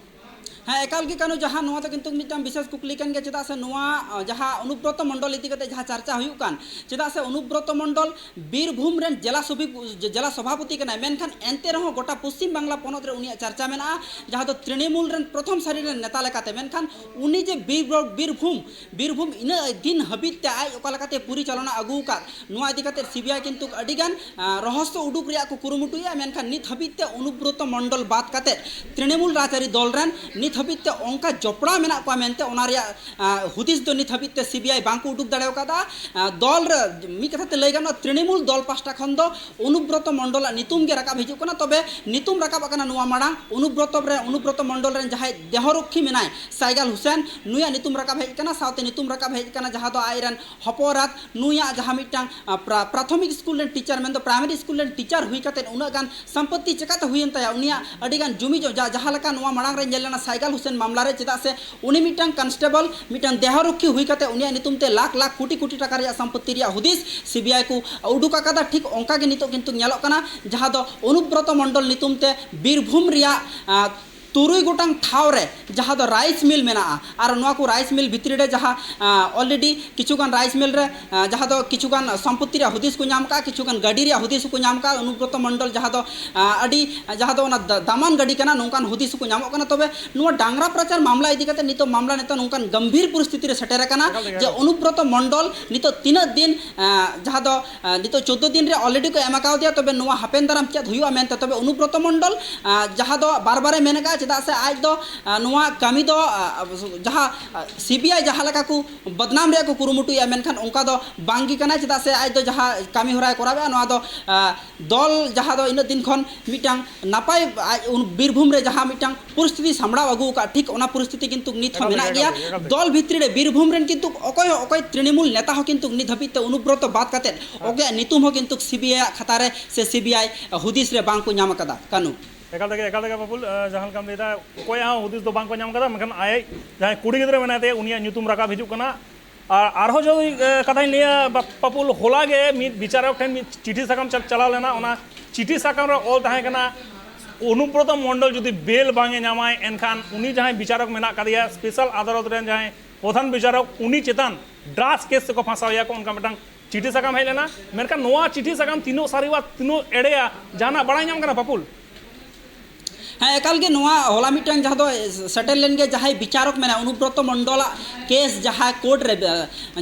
ᱦᱮᱸ, ᱮᱠᱟᱞ ᱜᱮ ᱠᱟᱱᱩ, ᱡᱟᱦᱟᱸ ᱱᱚᱣᱟ ᱫᱚ ᱠᱤᱱᱛᱩ ᱢᱤᱫᱴᱟᱝ ᱵᱤᱥᱮᱥ ᱠᱩᱠᱞᱤ ᱠᱟᱱ ᱜᱮᱭᱟ᱾ ᱪᱮᱫᱟᱜ ᱥᱮ ᱱᱚᱣᱟ, ᱟᱸ, ᱡᱟᱦᱟᱸ ᱚᱱᱩᱵᱨᱚᱛᱚ ᱢᱚᱱᱰᱚᱞ ᱤᱫᱤ ᱠᱟᱛᱮ ᱡᱟᱦᱟᱸ ᱪᱟᱨᱪᱟ ᱦᱩᱭᱩᱜ ᱠᱟᱱ, ᱪᱮᱫᱟᱜ ᱥᱮ ᱚᱱᱩᱵᱨᱚᱛᱚ ᱢᱚᱱᱰᱚᱞ ᱵᱤᱨᱵᱷᱩᱢ ᱨᱮᱱ ᱡᱮᱞᱟ ᱥᱚᱵᱷᱤ-, ᱡᱮᱞᱟ ᱥᱚᱵᱷᱟᱯᱚᱛᱤ ᱠᱟᱱᱟᱭ, ᱢᱮᱱᱠᱷᱟᱱ ᱮᱱᱛᱮ ᱨᱮᱦᱚᱸ ᱜᱚᱴᱟ ᱯᱚᱥᱪᱤᱢ ᱵᱟᱝᱞᱟ ᱯᱚᱱᱚᱛ ᱨᱮ ᱩᱱᱤᱭᱟᱜ ᱪᱟᱨᱪᱟ ᱢᱮᱱᱟᱜᱼᱟ, ᱡᱟᱦᱟᱸ ᱫᱚ ᱛᱨᱤᱱᱢᱩᱞ ᱨᱮᱱ ᱯᱨᱚᱛᱷᱚᱢ ᱥᱟᱹᱨᱤ ᱨᱮᱱ ᱱᱮᱛᱟ ᱞᱮᱠᱟᱛᱮ᱾ ᱢᱮᱱᱠᱷᱟᱱ ᱩᱱᱤ ᱡᱮ ᱵᱤᱨ-, ᱵᱤᱨᱵᱷᱩᱢ, ᱵᱤᱨᱵᱷᱩᱢ ᱤᱱᱟᱹᱜ ᱫᱤᱱ ᱦᱟᱹᱵᱤᱡ ᱛᱮ ᱟᱡ ᱚᱠᱟ ᱞᱮᱠᱟᱛᱮ ᱯᱚᱨᱤᱪᱟᱞᱚᱱᱟ ᱟᱹᱜᱩ ᱟᱠᱟᱫ, ᱱᱚᱣᱟ ᱤᱫᱤ ᱠᱟᱛᱮ ᱥᱤᱵᱤᱟᱭ ᱠᱤᱱᱛᱩ ᱟᱹᱰᱤᱜᱟᱱ, ᱟᱸ, ᱨᱚᱦᱚᱥᱭᱚ ᱩᱰᱩᱠ ᱨᱮᱭᱟᱜ ᱠᱚ ᱠᱩᱨᱩᱢᱩᱴᱩᱭᱮᱫᱼᱟ, ᱢᱮᱱᱠᱷᱟᱱ ᱱᱤᱛ ᱦᱟᱹᱵᱤᱡ ᱛᱮ ᱚᱱᱩᱵᱨᱚᱛᱚ ᱢᱚᱱᱰᱚᱞ ᱵᱟᱫ ᱠᱟᱛᱮ ᱛᱨᱤᱱᱢᱩᱞ ᱨᱟᱡᱽᱟᱹᱨᱤ ᱫᱚᱞ ᱨᱮᱱ ᱱᱤᱛ ᱦᱟᱹᱵᱤᱡ ᱛᱮ ᱚᱱᱠᱟ ᱡᱚᱯᱲᱟᱣ ᱢᱮᱱᱟᱜ ᱠᱚᱣᱟ ᱢᱮᱱᱛᱮ ᱚᱱᱟ ᱨᱮᱭᱟᱜ, ᱟᱸ, ᱦᱩᱫᱤᱥ ᱫᱚ ᱱᱤᱛ ᱦᱟᱹᱵᱤᱡ ᱛᱮ ᱥᱤᱵᱤᱟᱭ ᱵᱟᱝ ᱠᱚ ᱩᱰᱩᱠ ᱫᱟᱲᱮ ᱟᱠᱟᱫᱟ᱾ ᱟᱸ, ᱫᱚᱞ ᱨᱮ ᱢᱤᱫ ᱠᱟᱛᱷᱟ ᱛᱮ ᱞᱟᱹᱭ ᱜᱟᱱᱚᱜᱼᱟ, ᱛᱨᱤᱱᱢᱩᱞ ᱫᱚᱞ ᱯᱟᱦᱴᱟ ᱠᱷᱚᱱ ᱫᱚ ᱚᱱᱩᱵᱨᱚᱛᱚ ᱢᱚᱱᱰᱚᱞᱟᱜ ᱧᱩᱛᱩᱢ ᱜᱮ ᱨᱟᱠᱟᱵ ᱦᱤᱡᱩᱜ ᱠᱟᱱᱟ᱾ ᱛᱚᱵᱮ ᱧᱩᱛᱩᱢ ᱨᱟᱠᱟᱵ ᱟᱠᱟᱱᱟ ᱱᱚᱣᱟ ᱢᱟᱲᱟᱝ ᱚᱱᱩᱵᱨᱚᱛᱚ ᱨᱮ, ᱚᱱᱩᱵᱨᱚᱛᱚ ᱢᱚᱱᱰᱚᱞ ᱨᱮᱱ ᱡᱟᱦᱟᱸᱭ ᱫᱮᱦᱚᱨᱚᱠᱠᱷᱤ ᱢᱮᱱᱟᱭ, ᱥᱟᱭᱜᱟᱞ ᱦᱩᱥᱮᱱ, ᱱᱩᱭᱟᱜ ᱧᱩᱛᱩᱢ ᱨᱟᱠᱟᱵ ᱦᱮᱡ ᱟᱠᱟᱱᱟ᱾ ᱥᱟᱶᱛᱮ ᱧᱩᱛᱩᱢ ᱨᱟᱠᱟᱵ ᱦᱮᱡ ᱟᱠᱟᱱᱟ ᱡᱟᱦᱟᱸ ᱫᱚ ᱟᱡ ᱨᱮᱱ ᱦᱚᱯᱚᱱ ᱮᱨᱟᱛ, ᱱᱩᱭᱟᱜ ᱡᱟᱦᱟᱸ ᱢᱤᱫᱴᱟᱝ, ᱟ, ᱯᱨᱟ-, ᱯᱨᱟᱛᱷᱚᱢᱤᱠ ᱥᱠᱩᱞ ᱨᱮᱱ ᱴᱤᱪᱟᱨ, ᱢᱮᱱᱫᱚ ᱯᱨᱟᱭᱢᱟᱨᱤ ᱥᱠᱩᱞ ᱨᱮᱱ ᱴᱤᱪᱟᱨ ᱦᱩᱭ ᱠᱟᱛᱮᱫ ᱩᱱᱟᱹᱜ ᱜᱟᱱ ᱥᱚᱢᱯᱚᱛᱤ ᱪᱮᱠᱟᱛᱮ ᱦᱩᱭᱮᱱ ᱛᱟᱭᱟ? ᱩᱱᱤᱭᱟᱜ ᱟᱹᱰᱤᱜᱟᱱ ᱡᱩᱢᱤ ᱡᱚ-, ᱡᱟ-, ᱡᱟᱦᱟᱸ ᱞᱮᱠᱟ ᱱᱚᱣᱟ ᱢᱟᱲᱟᱝ ᱨᱮ ᱧᱮᱞ ᱞᱮᱱᱟ ᱥᱟᱭᱜᱟᱞ ᱦᱩᱥᱮᱱ ᱢᱟᱢᱞᱟ ᱨᱮ, ᱪᱮᱫᱟᱜ ᱥᱮ ᱩᱱᱤ ᱢᱤᱫᱴᱟᱝ ᱠᱚᱱᱥᱴᱮᱵᱚᱞ, ᱢᱤᱫᱴᱟᱝ ᱫᱮᱦᱟᱨᱚᱠᱠᱷᱤ ᱦᱩᱭ ᱠᱟᱛᱮ ᱩᱱᱤᱭᱟᱜ ᱧᱩᱛᱩᱢ ᱛᱮ ᱞᱟᱠᱷ ᱞᱟᱠᱷ ᱠᱳᱴᱤ ᱠᱳᱴᱤ ᱴᱟᱠᱟ ᱨᱮᱭᱟᱜ ᱥᱚᱢᱯᱚᱛᱤ ᱨᱮᱭᱟᱜ ᱦᱩᱫᱤᱥ ᱥᱤᱵᱤᱟᱭ ᱠᱚ ᱩᱰᱩᱠ ᱟᱠᱟᱫᱟ᱾ ᱴᱷᱤᱠ ᱚᱱᱠᱟ ᱜᱮ ᱱᱤᱛᱚᱜ ᱠᱤᱱᱛᱩ ᱧᱮᱞᱚᱜ ᱠᱟᱱᱟ, ᱡᱟᱦᱟᱸ ᱫᱚ ᱚᱱᱩᱵᱨᱚᱛᱚ ᱢᱚᱱᱰᱚᱞ ᱧᱩᱛᱩᱢ ᱛᱮ ᱵᱤᱨᱵᱷᱩᱢ ᱨᱮᱭᱟᱜ, ᱟ, ᱛᱩᱨᱩᱭ ᱜᱚᱴᱟᱝ ᱴᱷᱟᱶ ᱨᱮ ᱡᱟᱦᱟᱸ ᱫᱚ ᱨᱟᱭᱤᱥ ᱢᱤᱞ ᱢᱮᱱᱟᱜᱼᱟ, ᱟᱨ ᱱᱚᱣᱟ ᱠᱚ ᱨᱟᱭᱤᱥ ᱢᱤᱞ ᱵᱷᱤᱛᱨᱤ ᱨᱮ ᱡᱟᱦᱟᱸ, ᱟ, already ᱠᱤᱪᱷᱩ ᱜᱟᱱ ᱨᱟᱭᱤᱥ ᱢᱤᱞ ᱨᱮ, ᱟ, ᱡᱟᱦᱟᱸ ᱫᱚ ᱠᱤᱪᱷᱩ ᱜᱟᱱ ᱥᱚᱢᱯᱚᱛᱤ ᱨᱮᱭᱟᱜ ᱦᱩᱫᱤᱥ ᱠᱚ ᱧᱟᱢ ᱠᱟᱜᱼᱟ, ᱠᱤᱪᱷᱩ ᱜᱟᱱ ᱜᱟᱹᱰᱤ ᱨᱮᱭᱟᱜ ᱦᱩᱫᱤᱥ ᱦᱚᱸᱠᱚ ᱧᱟᱢ ᱠᱟᱜᱼᱟ, ᱚᱱᱩᱵᱨᱚᱛᱚ ᱢᱚᱱᱰᱚᱞ ᱡᱟᱦᱟᱸ ᱫᱚ, ᱟ, ᱟᱹᱰᱤ, ᱡᱟᱦᱟᱸ ᱫᱚ ᱚᱱᱟ ᱫᱟ-, ᱫᱟᱢᱟᱱ ᱜᱟᱹᱰᱤ ᱠᱟᱱᱟ, ᱱᱚᱝᱠᱟᱱ ᱦᱩᱫᱤᱥ ᱦᱚᱸᱠᱚ ᱧᱟᱢᱚᱜ ᱠᱟᱱᱟ᱾ ᱛᱚᱵᱮ ᱱᱚᱣᱟ ᱰᱟᱝᱨᱟ ᱯᱨᱚᱪᱟᱨ ᱢᱟᱢᱞᱟ ᱤᱫᱤ ᱠᱟᱛᱮ ᱱᱤᱛᱚᱜ ᱢᱟᱢᱞᱟ ᱱᱤᱛᱚᱜ ᱱᱚᱝᱠᱟᱱ ᱜᱚᱢᱵᱷᱤᱨ ᱯᱚᱨᱤᱥᱛᱷᱤᱛᱤ ᱨᱮ ᱥᱮᱴᱮᱨ ᱟᱠᱟᱱᱟ ᱮᱠᱟᱞ ᱛᱮᱜᱮ, ᱡᱮ ᱮᱠᱟᱞ᱾ ᱚᱱᱩᱵᱨᱚᱛᱚ ᱢᱚᱱᱰᱚᱞ ᱱᱤᱛᱚᱜ ᱛᱤᱱᱟᱹᱜ ᱫᱤᱱ, ᱟ, ᱡᱟᱦᱟᱸ ᱫᱚ, ᱟ, ᱱᱤᱛᱚᱜ ᱪᱳᱫᱽᱫᱳ ᱫᱤᱱ ᱨᱮ already ᱠᱚ ᱮᱢ ᱟᱠᱟᱣᱫᱮᱭᱟ, ᱛᱚᱵᱮ ᱱᱚᱣᱟ ᱦᱟᱯᱮᱱ ᱫᱟᱨᱟᱢ ᱪᱮᱫ ᱦᱩᱭᱩᱜᱼᱟ ᱢᱮᱱᱛᱮ᱾ ᱛᱚᱵᱮ ᱚᱱᱩᱵᱨᱚᱛᱚ ᱢᱚᱱᱰᱚᱞ, ᱟ, ᱡᱟᱦᱟᱸ ᱫᱚ ᱵᱟᱨ ᱵᱟᱨᱮ ᱢᱮᱱ ᱟᱠᱟᱫᱼᱟ, ᱪᱮᱫᱟᱜ ᱥᱮ ᱟᱡ ᱫᱚ, ᱟ, ᱱᱚᱣᱟ ᱠᱟᱹᱢᱤ ᱫᱚ, ᱟ, ᱡᱟᱦᱟᱸ, ᱟ, ᱥᱤᱵᱤᱟᱭ ᱡᱟᱦᱟᱸ ᱞᱮᱠᱟ ᱠᱚ ᱵᱚᱫᱱᱟᱢ ᱨᱮᱭᱟᱜ ᱠᱚ ᱠᱩᱨᱩᱢᱩᱴᱩᱭᱮᱫᱼᱟ, ᱢᱮᱱᱠᱷᱟᱱ ᱚᱱᱠᱟ ᱫᱚ ᱵᱟᱝ ᱜᱮ ᱠᱟᱱᱟ, ᱪᱮᱫᱟᱜ ᱥᱮ ᱟᱡ ᱫᱚ ᱡᱟᱦᱟᱸ ᱠᱟᱹᱢᱤ ᱦᱚᱨᱟᱭ ᱠᱚᱨᱟᱣᱮᱫᱼᱟ, ᱱᱚᱣᱟ ᱫᱚ, ᱟ, ᱫᱚᱞ ᱡᱟᱦᱟᱸ ᱫᱚ ᱤᱱᱟᱹᱜ ᱫᱤᱱ ᱠᱷᱚᱱ ᱢᱤᱫᱴᱟᱝ ᱱᱟᱯᱟᱭ ᱟᱡ ᱩᱱ ᱵᱤᱨᱵᱷᱩᱢ ᱨᱮ ᱡᱟᱦᱟᱸ ᱢᱤᱫᱴᱟᱝ ᱯᱚᱨᱤᱥᱛᱷᱤᱛᱤ ᱥᱟᱢᱵᱲᱟᱣ ᱟᱹᱜᱩ ᱟᱠᱟᱫ, ᱴᱷᱤᱠ ᱚᱱᱟ ᱯᱚᱨᱤᱥᱛᱷᱤᱛᱤ ᱠᱤᱱᱛᱩ ᱱᱤᱛ ᱦᱚᱸ ᱮᱠᱟᱞ ᱢᱮᱱᱟᱜ ᱛᱮᱜᱮ, ᱜᱮᱭᱟ᱾ ᱮᱠᱟᱞ ᱛᱮᱜᱮ, ᱮᱠᱟᱞ ᱛᱮᱜᱮ᱾ ᱫᱚᱞ ᱵᱷᱤᱛᱨᱤ ᱨᱮ ᱵᱤᱨᱵᱷᱩᱢ ᱨᱮᱱ ᱠᱤᱱᱛᱩ ᱚᱠᱚᱭ ᱦᱚᱸ ᱚᱠᱚᱭ ᱛᱨᱤᱱᱢᱩᱞ ᱱᱮᱛᱟ ᱦᱚᱸ ᱠᱤᱱᱛᱩ ᱱᱤᱛ ᱦᱟᱹᱵᱤᱡ ᱛᱮ ᱚᱱᱩᱵᱨᱚᱛᱚ ᱵᱟᱫ ᱠᱟᱛᱮᱫ ᱦᱮᱸ᱾ ᱚᱠᱚᱭᱟᱜ ᱧᱩᱛᱩᱢ ᱦᱚᱸ ᱠᱤᱱᱛᱩ ᱥᱤᱵᱤᱟᱭ ᱟᱜ ᱦᱩᱫᱤᱥ ᱨᱮ ᱵᱟᱝ ᱠᱚ ᱧᱟᱢ ᱟᱠᱟᱫᱟ᱾ ᱠᱟᱹᱱᱩ᱾ ᱮᱠᱟᱞ ᱛᱮᱜᱮ, ᱮᱠᱟᱞ ᱛᱮᱜᱮ ᱯᱟᱯᱩᱞ, ᱟᱸ, ᱡᱟᱦᱟᱸ ᱞᱮᱠᱟᱢ ᱞᱟᱹᱭᱫᱟ, ᱚᱠᱚᱭᱟᱜ ᱦᱚᱸ ᱦᱩᱫᱤᱥ ᱫᱚ ᱵᱟᱝ ᱠᱚ ᱧᱟᱢ ᱠᱟᱫᱟ, ᱢᱮᱱᱠᱷᱟᱱ ᱟᱡ ᱡᱟᱦᱟᱸᱭ ᱠᱩᱲᱤ ᱜᱤᱫᱽᱨᱟᱹ ᱢᱮᱱᱟᱭ ᱛᱟᱭᱟ, ᱩᱱᱤᱭᱟᱜ ᱧᱩᱛᱩᱢ ᱨᱟᱠᱟᱵ ᱦᱤᱡᱩᱜ ᱠᱟᱱᱟ᱾ ᱟᱨ ᱟᱨᱦᱚᱸ ᱡᱩᱫᱤ, ᱮ, ᱠᱟᱛᱷᱟᱧ ᱞᱟᱹᱭᱟ, ᱵᱟ-, ᱯᱟᱯᱩᱞ, ᱦᱚᱞᱟ ᱜᱮ ᱢᱤᱫ ᱵᱤᱪᱟᱨᱚᱠ ᱴᱷᱮᱱ ᱢᱤᱫ ᱪᱤᱴᱷᱤ ᱥᱟᱠᱟᱢ ᱪᱟ-, ᱪᱟᱞᱟᱣ ᱞᱮᱱᱟ᱾ ᱚᱱᱟ ᱪᱤᱴᱷᱤ ᱥᱟᱠᱟᱢ ᱨᱮ ᱚᱞ ᱛᱟᱦᱮᱸ ᱠᱟᱱᱟ, ᱚᱱᱩᱵᱨᱚᱛᱚ ᱢᱚᱱᱰᱚᱞ ᱡᱩᱫᱤ ᱵᱮᱞ ᱵᱟᱝ ᱮ ᱧᱟᱢᱟᱭ, ᱮᱱᱠᱷᱟᱱ ᱩᱱᱤ ᱡᱟᱦᱟᱸᱭ ᱵᱤᱪᱟᱨᱚᱠ ᱢᱮᱱᱟᱜ ᱠᱟᱫᱮᱭᱟ, ᱥᱯᱮᱥᱟᱞ ᱟᱫᱟᱞᱚᱛ ᱨᱮᱱ ᱡᱟᱦᱟᱸᱭ ᱯᱨᱚᱫᱷᱟᱱ ᱵᱤᱪᱟᱨᱚᱠ, ᱩᱱᱤ ᱪᱮᱛᱟᱱ ᱰᱨᱟᱜᱥ ᱠᱮᱥ ᱛᱮᱠᱚ ᱯᱷᱟᱸᱥᱟᱣᱮᱭᱟ ᱠᱚ, ᱚᱱᱠᱟ ᱢᱤᱫᱴᱟᱝ ᱪᱤᱴᱷᱤ ᱥᱟᱠᱟᱢ ᱦᱮᱡ ᱞᱮᱱᱟ᱾ ᱢᱮᱱᱠᱷᱟᱱ ᱱᱚᱣᱟ ᱪᱤᱴᱷᱤ ᱥᱟᱠᱟᱢ ᱛᱤᱱᱟᱹᱜ ᱥᱟᱹᱨᱤᱣᱟ, ᱛᱤᱱᱟᱹᱜ ᱮᱲᱮᱭᱟ, ᱡᱟᱦᱟᱱᱟᱜ ᱵᱟᱲᱟᱭ ᱧᱟᱢ ᱠᱟᱱᱟ, ᱯᱟᱯᱩᱞ? ᱦᱮᱸ, ᱮᱠᱟᱞ ᱜᱮ ᱱᱚᱣᱟ ᱦᱚᱞᱟ ᱢᱤᱫᱴᱟᱝ ᱡᱟᱦᱟᱸ ᱫᱚ ᱥᱮᱴᱮᱨ ᱞᱮᱱ ᱜᱮ, ᱡᱟᱦᱟᱸᱭ ᱵᱤᱪᱟᱨᱚᱠ ᱢᱮᱱᱟᱭᱟ ᱚᱱᱩᱵᱨᱚᱛᱚ ᱢᱚᱱᱰᱚᱞᱟᱜ ᱠᱮᱥ, ᱡᱟᱦᱟᱸ ᱠᱳᱨᱴ ᱨᱮ,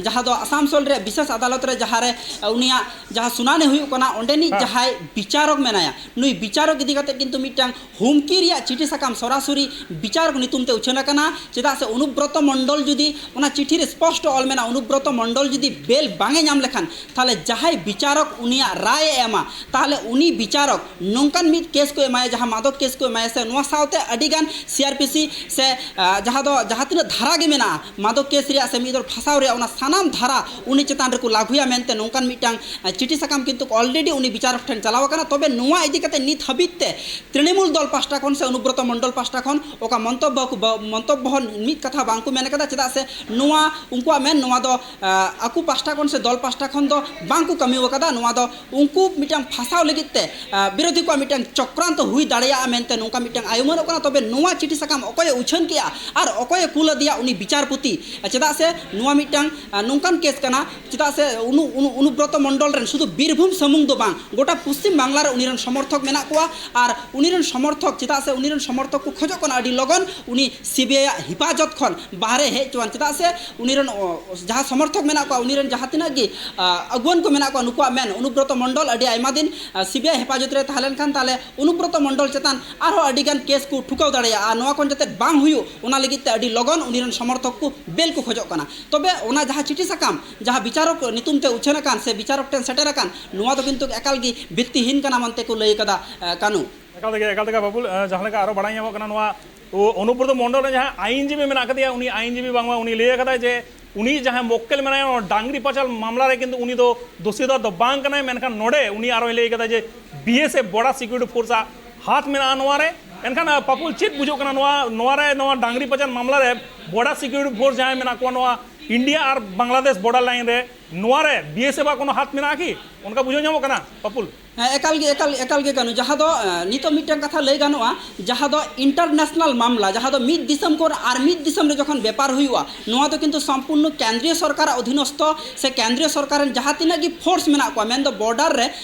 ᱡᱟᱦᱟᱸ ᱫᱚ ᱟᱥᱟᱱᱥᱳᱞ ᱨᱮ ᱵᱤᱥᱮᱥ ᱟᱫᱟᱞᱚᱛ ᱨᱮ ᱡᱟᱦᱟᱸ ᱨᱮ ᱩᱱᱤᱭᱟᱜ ᱡᱟᱦᱟᱸ ᱥᱩᱱᱟᱱᱤ ᱦᱩᱭᱩᱜ ᱠᱟᱱᱟ, ᱚᱸᱰᱮᱱᱤᱡ ᱦᱮᱸ᱾ ᱡᱟᱦᱟᱸᱭ ᱵᱤᱪᱟᱨᱚᱠ ᱢᱮᱱᱟᱭᱟ, ᱱᱩᱭ ᱵᱤᱪᱟᱨᱚᱠ ᱤᱫᱤ ᱠᱟᱛᱮ ᱠᱤᱱᱛᱩ ᱢᱤᱫᱴᱟᱝ ᱦᱩᱢᱠᱤ ᱨᱮᱭᱟᱜ ᱪᱤᱴᱷᱤ ᱥᱟᱠᱟᱢ ᱥᱚᱨᱟᱥᱚᱨᱤ ᱵᱤᱪᱟᱨᱚᱠ ᱧᱩᱛᱩᱢ ᱛᱮ ᱩᱪᱷᱟᱹᱱ ᱟᱠᱟᱱᱟ᱾ ᱪᱮᱫᱟᱜ ᱥᱮ ᱚᱱᱩᱵᱨᱚᱛᱚ ᱢᱚᱱᱰᱚᱞ ᱡᱩᱫᱤ, ᱚᱱᱟ ᱪᱤᱴᱷᱤ ᱨᱮ ᱥᱯᱚᱥᱴᱚ ᱚᱞ ᱢᱮᱱᱟᱜᱼᱟ, ᱚᱱᱩᱵᱨᱚᱛᱚ ᱢᱚᱱᱰᱚᱞ ᱡᱩᱫᱤ ᱵᱮᱞ ᱵᱟᱝ ᱮ ᱧᱟᱢ ᱞᱮᱠᱷᱟᱱ, ᱛᱟᱦᱚᱞᱮ ᱡᱟᱦᱟᱸᱭ ᱵᱤᱪᱟᱨᱚᱠ ᱩᱱᱤᱭᱟᱜ ᱨᱟᱭ ᱮ ᱮᱢᱟ, ᱛᱟᱦᱚᱞᱮ ᱩᱱᱤ ᱵᱤᱪᱟᱨᱚᱠ ᱱᱚᱝᱠᱟᱱ ᱢᱤᱫ ᱠᱮᱥ ᱠᱚ ᱮᱢᱟᱭᱟ, ᱡᱟᱦᱟᱸ ᱢᱟᱫᱚᱠ ᱠᱮᱥ ᱠᱚ ᱮᱢᱟᱭᱟ, ᱥᱮ ᱱᱚᱣᱟ ᱥᱟᱶᱛᱮ ᱟᱹᱰᱤᱜᱟᱱ ᱥᱤ ᱟᱨ ᱯᱤ ᱥᱤ ᱥᱮ, ᱟ, ᱡᱟᱦᱟᱸ ᱫᱚ ᱡᱟᱦᱟᱸ ᱛᱤᱱᱟᱹᱜ ᱫᱷᱟᱨᱟ ᱜᱮ ᱢᱮᱱᱟᱜᱼᱟ ᱢᱟᱫᱚᱠ ᱠᱮᱥ ᱨᱮᱭᱟᱜ ᱥᱮ ᱢᱤᱫ ᱦᱚᱲ ᱯᱷᱟᱸᱥᱟᱣ ᱨᱮᱭᱟᱜ, ᱚᱱᱟ ᱥᱟᱱᱟᱢ ᱫᱷᱟᱨᱟ ᱩᱱᱤ ᱪᱮᱛᱟᱱ ᱨᱮᱠᱚ ᱞᱟᱹᱜᱩᱭᱟ ᱢᱮᱱᱛᱮ ᱱᱚᱝᱠᱟᱱ ᱢᱤᱫᱴᱟᱝ, ᱟ, ᱪᱤᱴᱷᱤ ᱥᱟᱠᱟᱢ ᱠᱤᱱᱛᱩ already ᱩᱱᱤ ᱵᱤᱪᱟᱨᱚᱠ ᱴᱷᱮᱱ ᱪᱟᱞᱟᱣ ᱟᱠᱟᱱᱟ᱾ ᱛᱚᱵᱮ ᱱᱚᱣᱟ ᱤᱫᱤ ᱠᱟᱛᱮ ᱱᱤᱛ ᱦᱟᱹᱵᱤᱡ ᱛᱮ ᱛᱨᱤᱱᱢᱩᱞ ᱫᱚᱞ ᱯᱟᱦᱴᱟ ᱠᱷᱚᱱ ᱥᱮ ᱚᱱᱩᱵᱨᱚᱛᱚ ᱢᱚᱱᱰᱚᱞ ᱯᱟᱦᱴᱟ ᱠᱷᱚᱱ ᱚᱠᱟ ᱢᱚᱱᱛᱚᱵᱵᱚ ᱠᱚ ᱵᱟ-, ᱢᱚᱱᱛᱚᱵᱵᱚ ᱦᱚᱸ ᱢᱤᱫ ᱠᱟᱛᱷᱟ ᱵᱟᱝ ᱠᱚ ᱢᱮᱱ ᱠᱟᱫᱟ᱾ ᱪᱮᱫᱟᱜ ᱥᱮ ᱱᱚᱣᱟ ᱩᱱᱠᱩᱣᱟᱜ ᱢᱮᱱ, ᱱᱚᱣᱟ ᱫᱚ, ᱟ, ᱟᱠᱚ ᱯᱟᱦᱴᱟ ᱠᱷᱚᱱ ᱥᱮ ᱫᱚᱞ ᱯᱟᱦᱴᱟ ᱠᱷᱚᱱ ᱫᱚ ᱵᱟᱝ ᱠᱚ ᱠᱟᱹᱢᱤ ᱟᱠᱟᱫᱟ᱾ ᱱᱚᱣᱟ ᱫᱚ ᱩᱱᱠᱩ ᱢᱤᱫᱴᱟᱝ ᱯᱷᱟᱸᱥᱟᱣ ᱞᱟᱹᱜᱤᱫ ᱛᱮ, ᱟ, ᱵᱤᱨᱳᱫᱷᱤ ᱠᱚᱣᱟᱜ ᱢᱤᱫᱴᱟᱝ ᱪᱚᱠᱨᱟᱱᱛᱚ ᱦᱩᱭ ᱫᱟᱲᱮᱭᱟᱜᱼᱟ ᱢᱮᱱᱛᱮ ᱱᱚᱝᱠᱟ ᱢᱤᱫᱴᱟᱝ ᱟᱭᱩᱢᱟᱹᱱᱚᱜ ᱠᱟᱱᱟ᱾ ᱛᱚᱵᱮ ᱱᱚᱣᱟ ᱪᱤᱴᱷᱤ ᱥᱟᱠᱟᱢ ᱚᱠᱚᱭᱮ ᱩᱪᱷᱟᱹᱱ ᱠᱮᱜᱼᱟ ᱟᱨ ᱚᱠᱚᱭᱮ ᱠᱩᱞ ᱟᱫᱮᱭᱟ ᱩᱱᱤ ᱵᱤᱪᱟᱨᱯᱚᱛᱤ? ᱪᱮᱫᱟᱜ ᱥᱮ ᱱᱚᱣᱟ ᱢᱤᱫᱴᱟᱝ, ᱟ, ᱱᱚᱝᱠᱟᱱ ᱠᱮᱥ ᱠᱟᱱᱟ, ᱪᱮᱫᱟᱜ ᱥᱮ ᱩᱱᱩ-, ᱩᱱᱩ-, ᱚᱱᱩᱵᱨᱚᱛᱚ ᱢᱚᱱᱰᱚᱞ ᱨᱮᱱ ᱥᱩᱫᱷᱩ ᱵᱤᱨᱵᱷᱩᱢ ᱥᱩᱢᱩᱝ ᱫᱚ ᱵᱟᱝ, ᱜᱚᱴᱟ ᱯᱚᱥᱪᱤᱢ ᱵᱟᱝᱞᱟ ᱨᱮ ᱩᱱᱤ ᱨᱮᱱ ᱥᱚᱢᱚᱨᱛᱷᱚᱠ ᱢᱮᱱᱟᱜ ᱠᱚᱣᱟ᱾ ᱟᱨ ᱩᱱᱤ ᱨᱮᱱ ᱥᱚᱢᱚᱨᱛᱷᱚᱠ, ᱪᱮᱫᱟᱜ ᱥᱮ ᱩᱱᱤ ᱨᱮᱱ ᱥᱚᱢᱚᱨᱛᱷᱚᱠ ᱠᱚ ᱠᱷᱚᱡᱚᱜ ᱠᱟᱱᱟ ᱟᱹᱰᱤ ᱞᱚᱜᱚᱱ ᱩᱱᱤ ᱥᱤ ᱵᱤ ᱟᱭ ᱟᱜ ᱦᱮᱯᱟᱡᱚᱛ ᱠᱷᱚᱱ ᱵᱟᱦᱨᱮ ᱦᱮᱡ ᱦᱚᱪᱚᱣᱟᱱ᱾ ᱪᱮᱫᱟᱜ ᱥᱮ ᱩᱱᱤ ᱨᱮᱱ, ᱚ, ᱡᱟᱦᱟᱸ ᱥᱚᱢᱚᱨᱛᱷᱚᱠ ᱢᱮᱱᱟᱜ ᱠᱚᱣᱟ, ᱩᱱᱤ ᱨᱮᱱ ᱡᱟᱦᱟᱸ ᱛᱤᱱᱟᱹᱜ ᱜᱮ, ᱟ, ᱟᱹᱜᱩᱣᱟᱹᱱ ᱠᱚ ᱢᱮᱱᱟᱜ ᱠᱚᱣᱟ, ᱱᱩᱠᱩᱣᱟᱜ ᱢᱮᱱ, ᱚᱱᱩᱵᱨᱚᱛᱚ ᱢᱚᱱᱰᱚᱞ ᱟᱹᱰᱤ ᱟᱭᱢᱟ ᱫᱤᱱ, ᱟ, ᱥᱤ ᱵᱤ ᱟᱭ ᱦᱮᱯᱟᱡᱚᱛ ᱨᱮ ᱛᱟᱦᱮᱸ ᱞᱮᱱᱠᱷᱟᱱ ᱛᱟᱦᱚᱞᱮ ᱚᱱᱩᱵᱨᱚᱛᱚ ᱢᱚᱱᱰᱚᱞ ᱪᱮᱛᱟᱱ ᱟᱨᱦᱚᱸ ᱟᱹᱰᱤ ᱜᱟᱱ ᱠᱮᱥ ᱠᱚ ᱴᱷᱩᱠᱟᱹᱣ ᱫᱟᱲᱮᱭᱟᱜᱼᱟ᱾ ᱟᱨ ᱱᱚᱣᱟ ᱠᱚ ᱡᱟᱛᱮ ᱵᱟᱝ ᱦᱩᱭᱩᱜ, ᱚᱱᱟ ᱞᱟᱹᱜᱤᱫ ᱛᱮ ᱟᱹᱰᱤ ᱞᱚᱜᱚᱱ ᱩᱱᱤ ᱨᱮᱱ ᱥᱚᱢᱚᱨᱛᱷᱚᱠ ᱠᱚ ᱵᱮᱞ ᱠᱚ ᱠᱷᱚᱡᱚᱜ ᱠᱟᱱᱟ᱾ ᱛᱚᱵᱮ ᱚᱱᱟ ᱡᱟᱦᱟᱸ ᱪᱤᱴᱷᱤ ᱥᱟᱠᱟᱢ, ᱡᱟᱦᱟᱸ ᱵᱤᱪᱟᱨᱚᱠ ᱧᱩᱛᱩᱢ ᱛᱮ ᱩᱪᱷᱟᱹᱱ ᱟᱠᱟᱱ ᱥᱮ ᱵᱤᱪᱟᱨᱚᱠ ᱴᱷᱮᱱ ᱥᱮᱴᱮᱨ ᱟᱠᱟᱱ, ᱱᱚᱣᱟ ᱫᱚ ᱠᱤᱱᱛᱩ ᱮᱠᱟᱞ ᱜᱮ ᱵᱷᱤᱛᱛᱤᱦᱤᱱ ᱠᱟᱱᱟ ᱢᱮᱱᱛᱮ ᱠᱚ ᱞᱟᱹᱭ ᱟᱠᱟᱫᱟ, ᱟ, ᱠᱟᱹᱱᱩ᱾ ᱮᱠᱟᱞ ᱛᱮᱜᱮ, ᱮᱠᱟᱞ ᱛᱮᱜᱮ ᱵᱟᱹᱵᱩᱞ, ᱟᱸ, ᱡᱟᱦᱟᱸ ᱞᱮᱠᱟ ᱟᱨᱚ ᱵᱟᱲᱟᱭ ᱧᱟᱢᱚᱜ ᱠᱟᱱᱟ, ᱱᱚᱣᱟ ᱚ-, ᱚᱱᱩᱵᱨᱚᱛᱚ ᱢᱚᱱᱰᱚᱞ ᱨᱮ ᱡᱟᱦᱟᱸᱭ ᱟᱭᱤᱱᱡᱤᱵᱤ ᱢᱮᱱᱟᱜ ᱟᱠᱟᱫᱮᱭᱟ, ᱩᱱᱤ ᱟᱭᱤᱱᱡᱤᱵᱤ ᱵᱟᱝᱢᱟ ᱩᱱᱤ ᱞᱟᱹᱭ ᱟᱠᱟᱫᱟᱭ ᱡᱮ ᱩᱱᱤ ᱡᱟᱦᱟᱸᱭ ᱢᱚᱠᱠᱮᱞ ᱢᱮᱱᱟᱭᱟ, ᱚᱱᱟ ᱰᱟᱝᱨᱤ ᱯᱟᱪᱟᱞ ᱢᱟᱢᱞᱟ ᱨᱮ ᱠᱤᱱᱛᱩ ᱩᱱᱤ ᱫᱚ ᱫᱳᱥᱤᱫᱟᱨ ᱫᱚ ᱵᱟᱝ ᱠᱟᱱᱟᱭ᱾ ᱢᱮᱱᱠᱷᱟᱱ ᱱᱚᱰᱮ ᱩᱱᱤ ᱟᱨᱚᱭ ᱞᱟᱹᱭ ᱟᱠᱟᱫᱟ ᱡᱮ ᱵᱤ ᱮᱥ ᱮᱯᱷ, ᱵᱚᱰᱟᱨ ᱥᱤᱠᱤᱭᱩᱨᱤᱴᱤ ᱯᱷᱳᱨᱥ ᱟᱜ ᱦᱟᱛ ᱢᱮᱱᱟᱜᱼᱟ ᱱᱚᱣᱟ ᱨᱮ᱾ ᱮᱱᱠᱷᱟᱱ, ᱟᱸ, ᱯᱟᱯᱩᱞ, ᱪᱮᱫ ᱵᱩᱡᱷᱟᱹᱜ ᱠᱟᱱᱟ ᱱᱚᱣᱟ, ᱱᱚᱣᱟ ᱨᱮ, ᱱᱚᱣᱟ ᱰᱟᱝᱨᱤ ᱯᱟᱪᱟᱞ ᱢᱟᱢᱞᱟ ᱨᱮ ᱵᱚᱰᱟᱨ ᱥᱤᱠᱤᱭᱩᱨᱤᱴᱤ ᱯᱷᱳᱨᱥ ᱡᱟᱦᱟᱸᱭ ᱢᱮᱱᱟᱜ ᱠᱚᱣᱟ ᱱᱚᱣᱟ ᱤᱱᱰᱤᱭᱟ ᱟᱨ ᱵᱟᱝᱞᱟᱫᱮᱥ ᱵᱚᱰᱟᱨ ᱞᱟᱭᱤᱱ ᱨᱮ, ᱱᱚᱣᱟ ᱨᱮ ᱵᱤ ᱮᱥ ᱮᱯᱷ ᱟᱜ ᱠᱳᱱᱳ ᱦᱟᱛ ᱢᱮᱱᱟᱜᱼᱟ ᱠᱤ? ᱚᱱᱠᱟ ᱵᱩᱡᱷᱟᱹᱣ ᱧᱟᱢᱚᱜ ᱠᱟᱱᱟ, ᱯᱟᱯᱩᱞ? ᱦᱮᱸ, ᱮᱠᱟᱞ ᱜᱮ, ᱮᱠᱟᱞ, ᱮᱠᱟᱞ ᱜᱮ ᱠᱟᱱᱩ᱾ ᱡᱟᱦᱟᱸ ᱫᱚ, ᱮ, ᱱᱤᱛᱚᱜ ᱢᱤᱫᱴᱟᱝ ᱠᱟᱛᱷᱟ ᱞᱟᱹᱭ ᱜᱟᱱᱚᱜᱼᱟ, ᱡᱟᱦᱟᱸ ᱫᱚ international ᱢᱟᱢᱞᱟ, ᱡᱟᱦᱟᱸ ᱫᱚ ᱢᱤᱫ ᱫᱤᱥᱚᱢ ᱠᱷᱚᱱ ᱟᱨ ᱢᱤᱫ ᱫᱤᱥᱚᱢ ᱨᱮ ᱡᱚᱠᱷᱚᱱ ᱵᱮᱯᱟᱨ ᱦᱩᱭᱩᱜᱼᱟ, ᱱᱚᱣᱟ ᱫᱚ ᱠᱤᱱᱛᱩ ᱥᱚᱢᱯᱩᱨᱱᱚ ᱠᱮᱱᱫᱨᱤᱭᱚ ᱥᱚᱨᱠᱟᱨᱟᱜ ᱚᱫᱷᱤᱱᱚᱥᱛᱚ ᱥᱮ ᱠᱮᱱᱫᱨᱤᱭᱚ ᱥᱚᱨᱠᱟᱨ ᱨᱮᱱ ᱡᱟᱦᱟᱸ ᱛᱤᱱᱟᱹᱜ ᱜᱮ ᱯᱷᱳᱨᱥ ᱢᱮᱱᱟᱜ ᱠᱚᱣᱟ, ᱢᱮᱱᱫᱚ ᱵᱚᱨᱰᱟᱨ ᱨᱮ,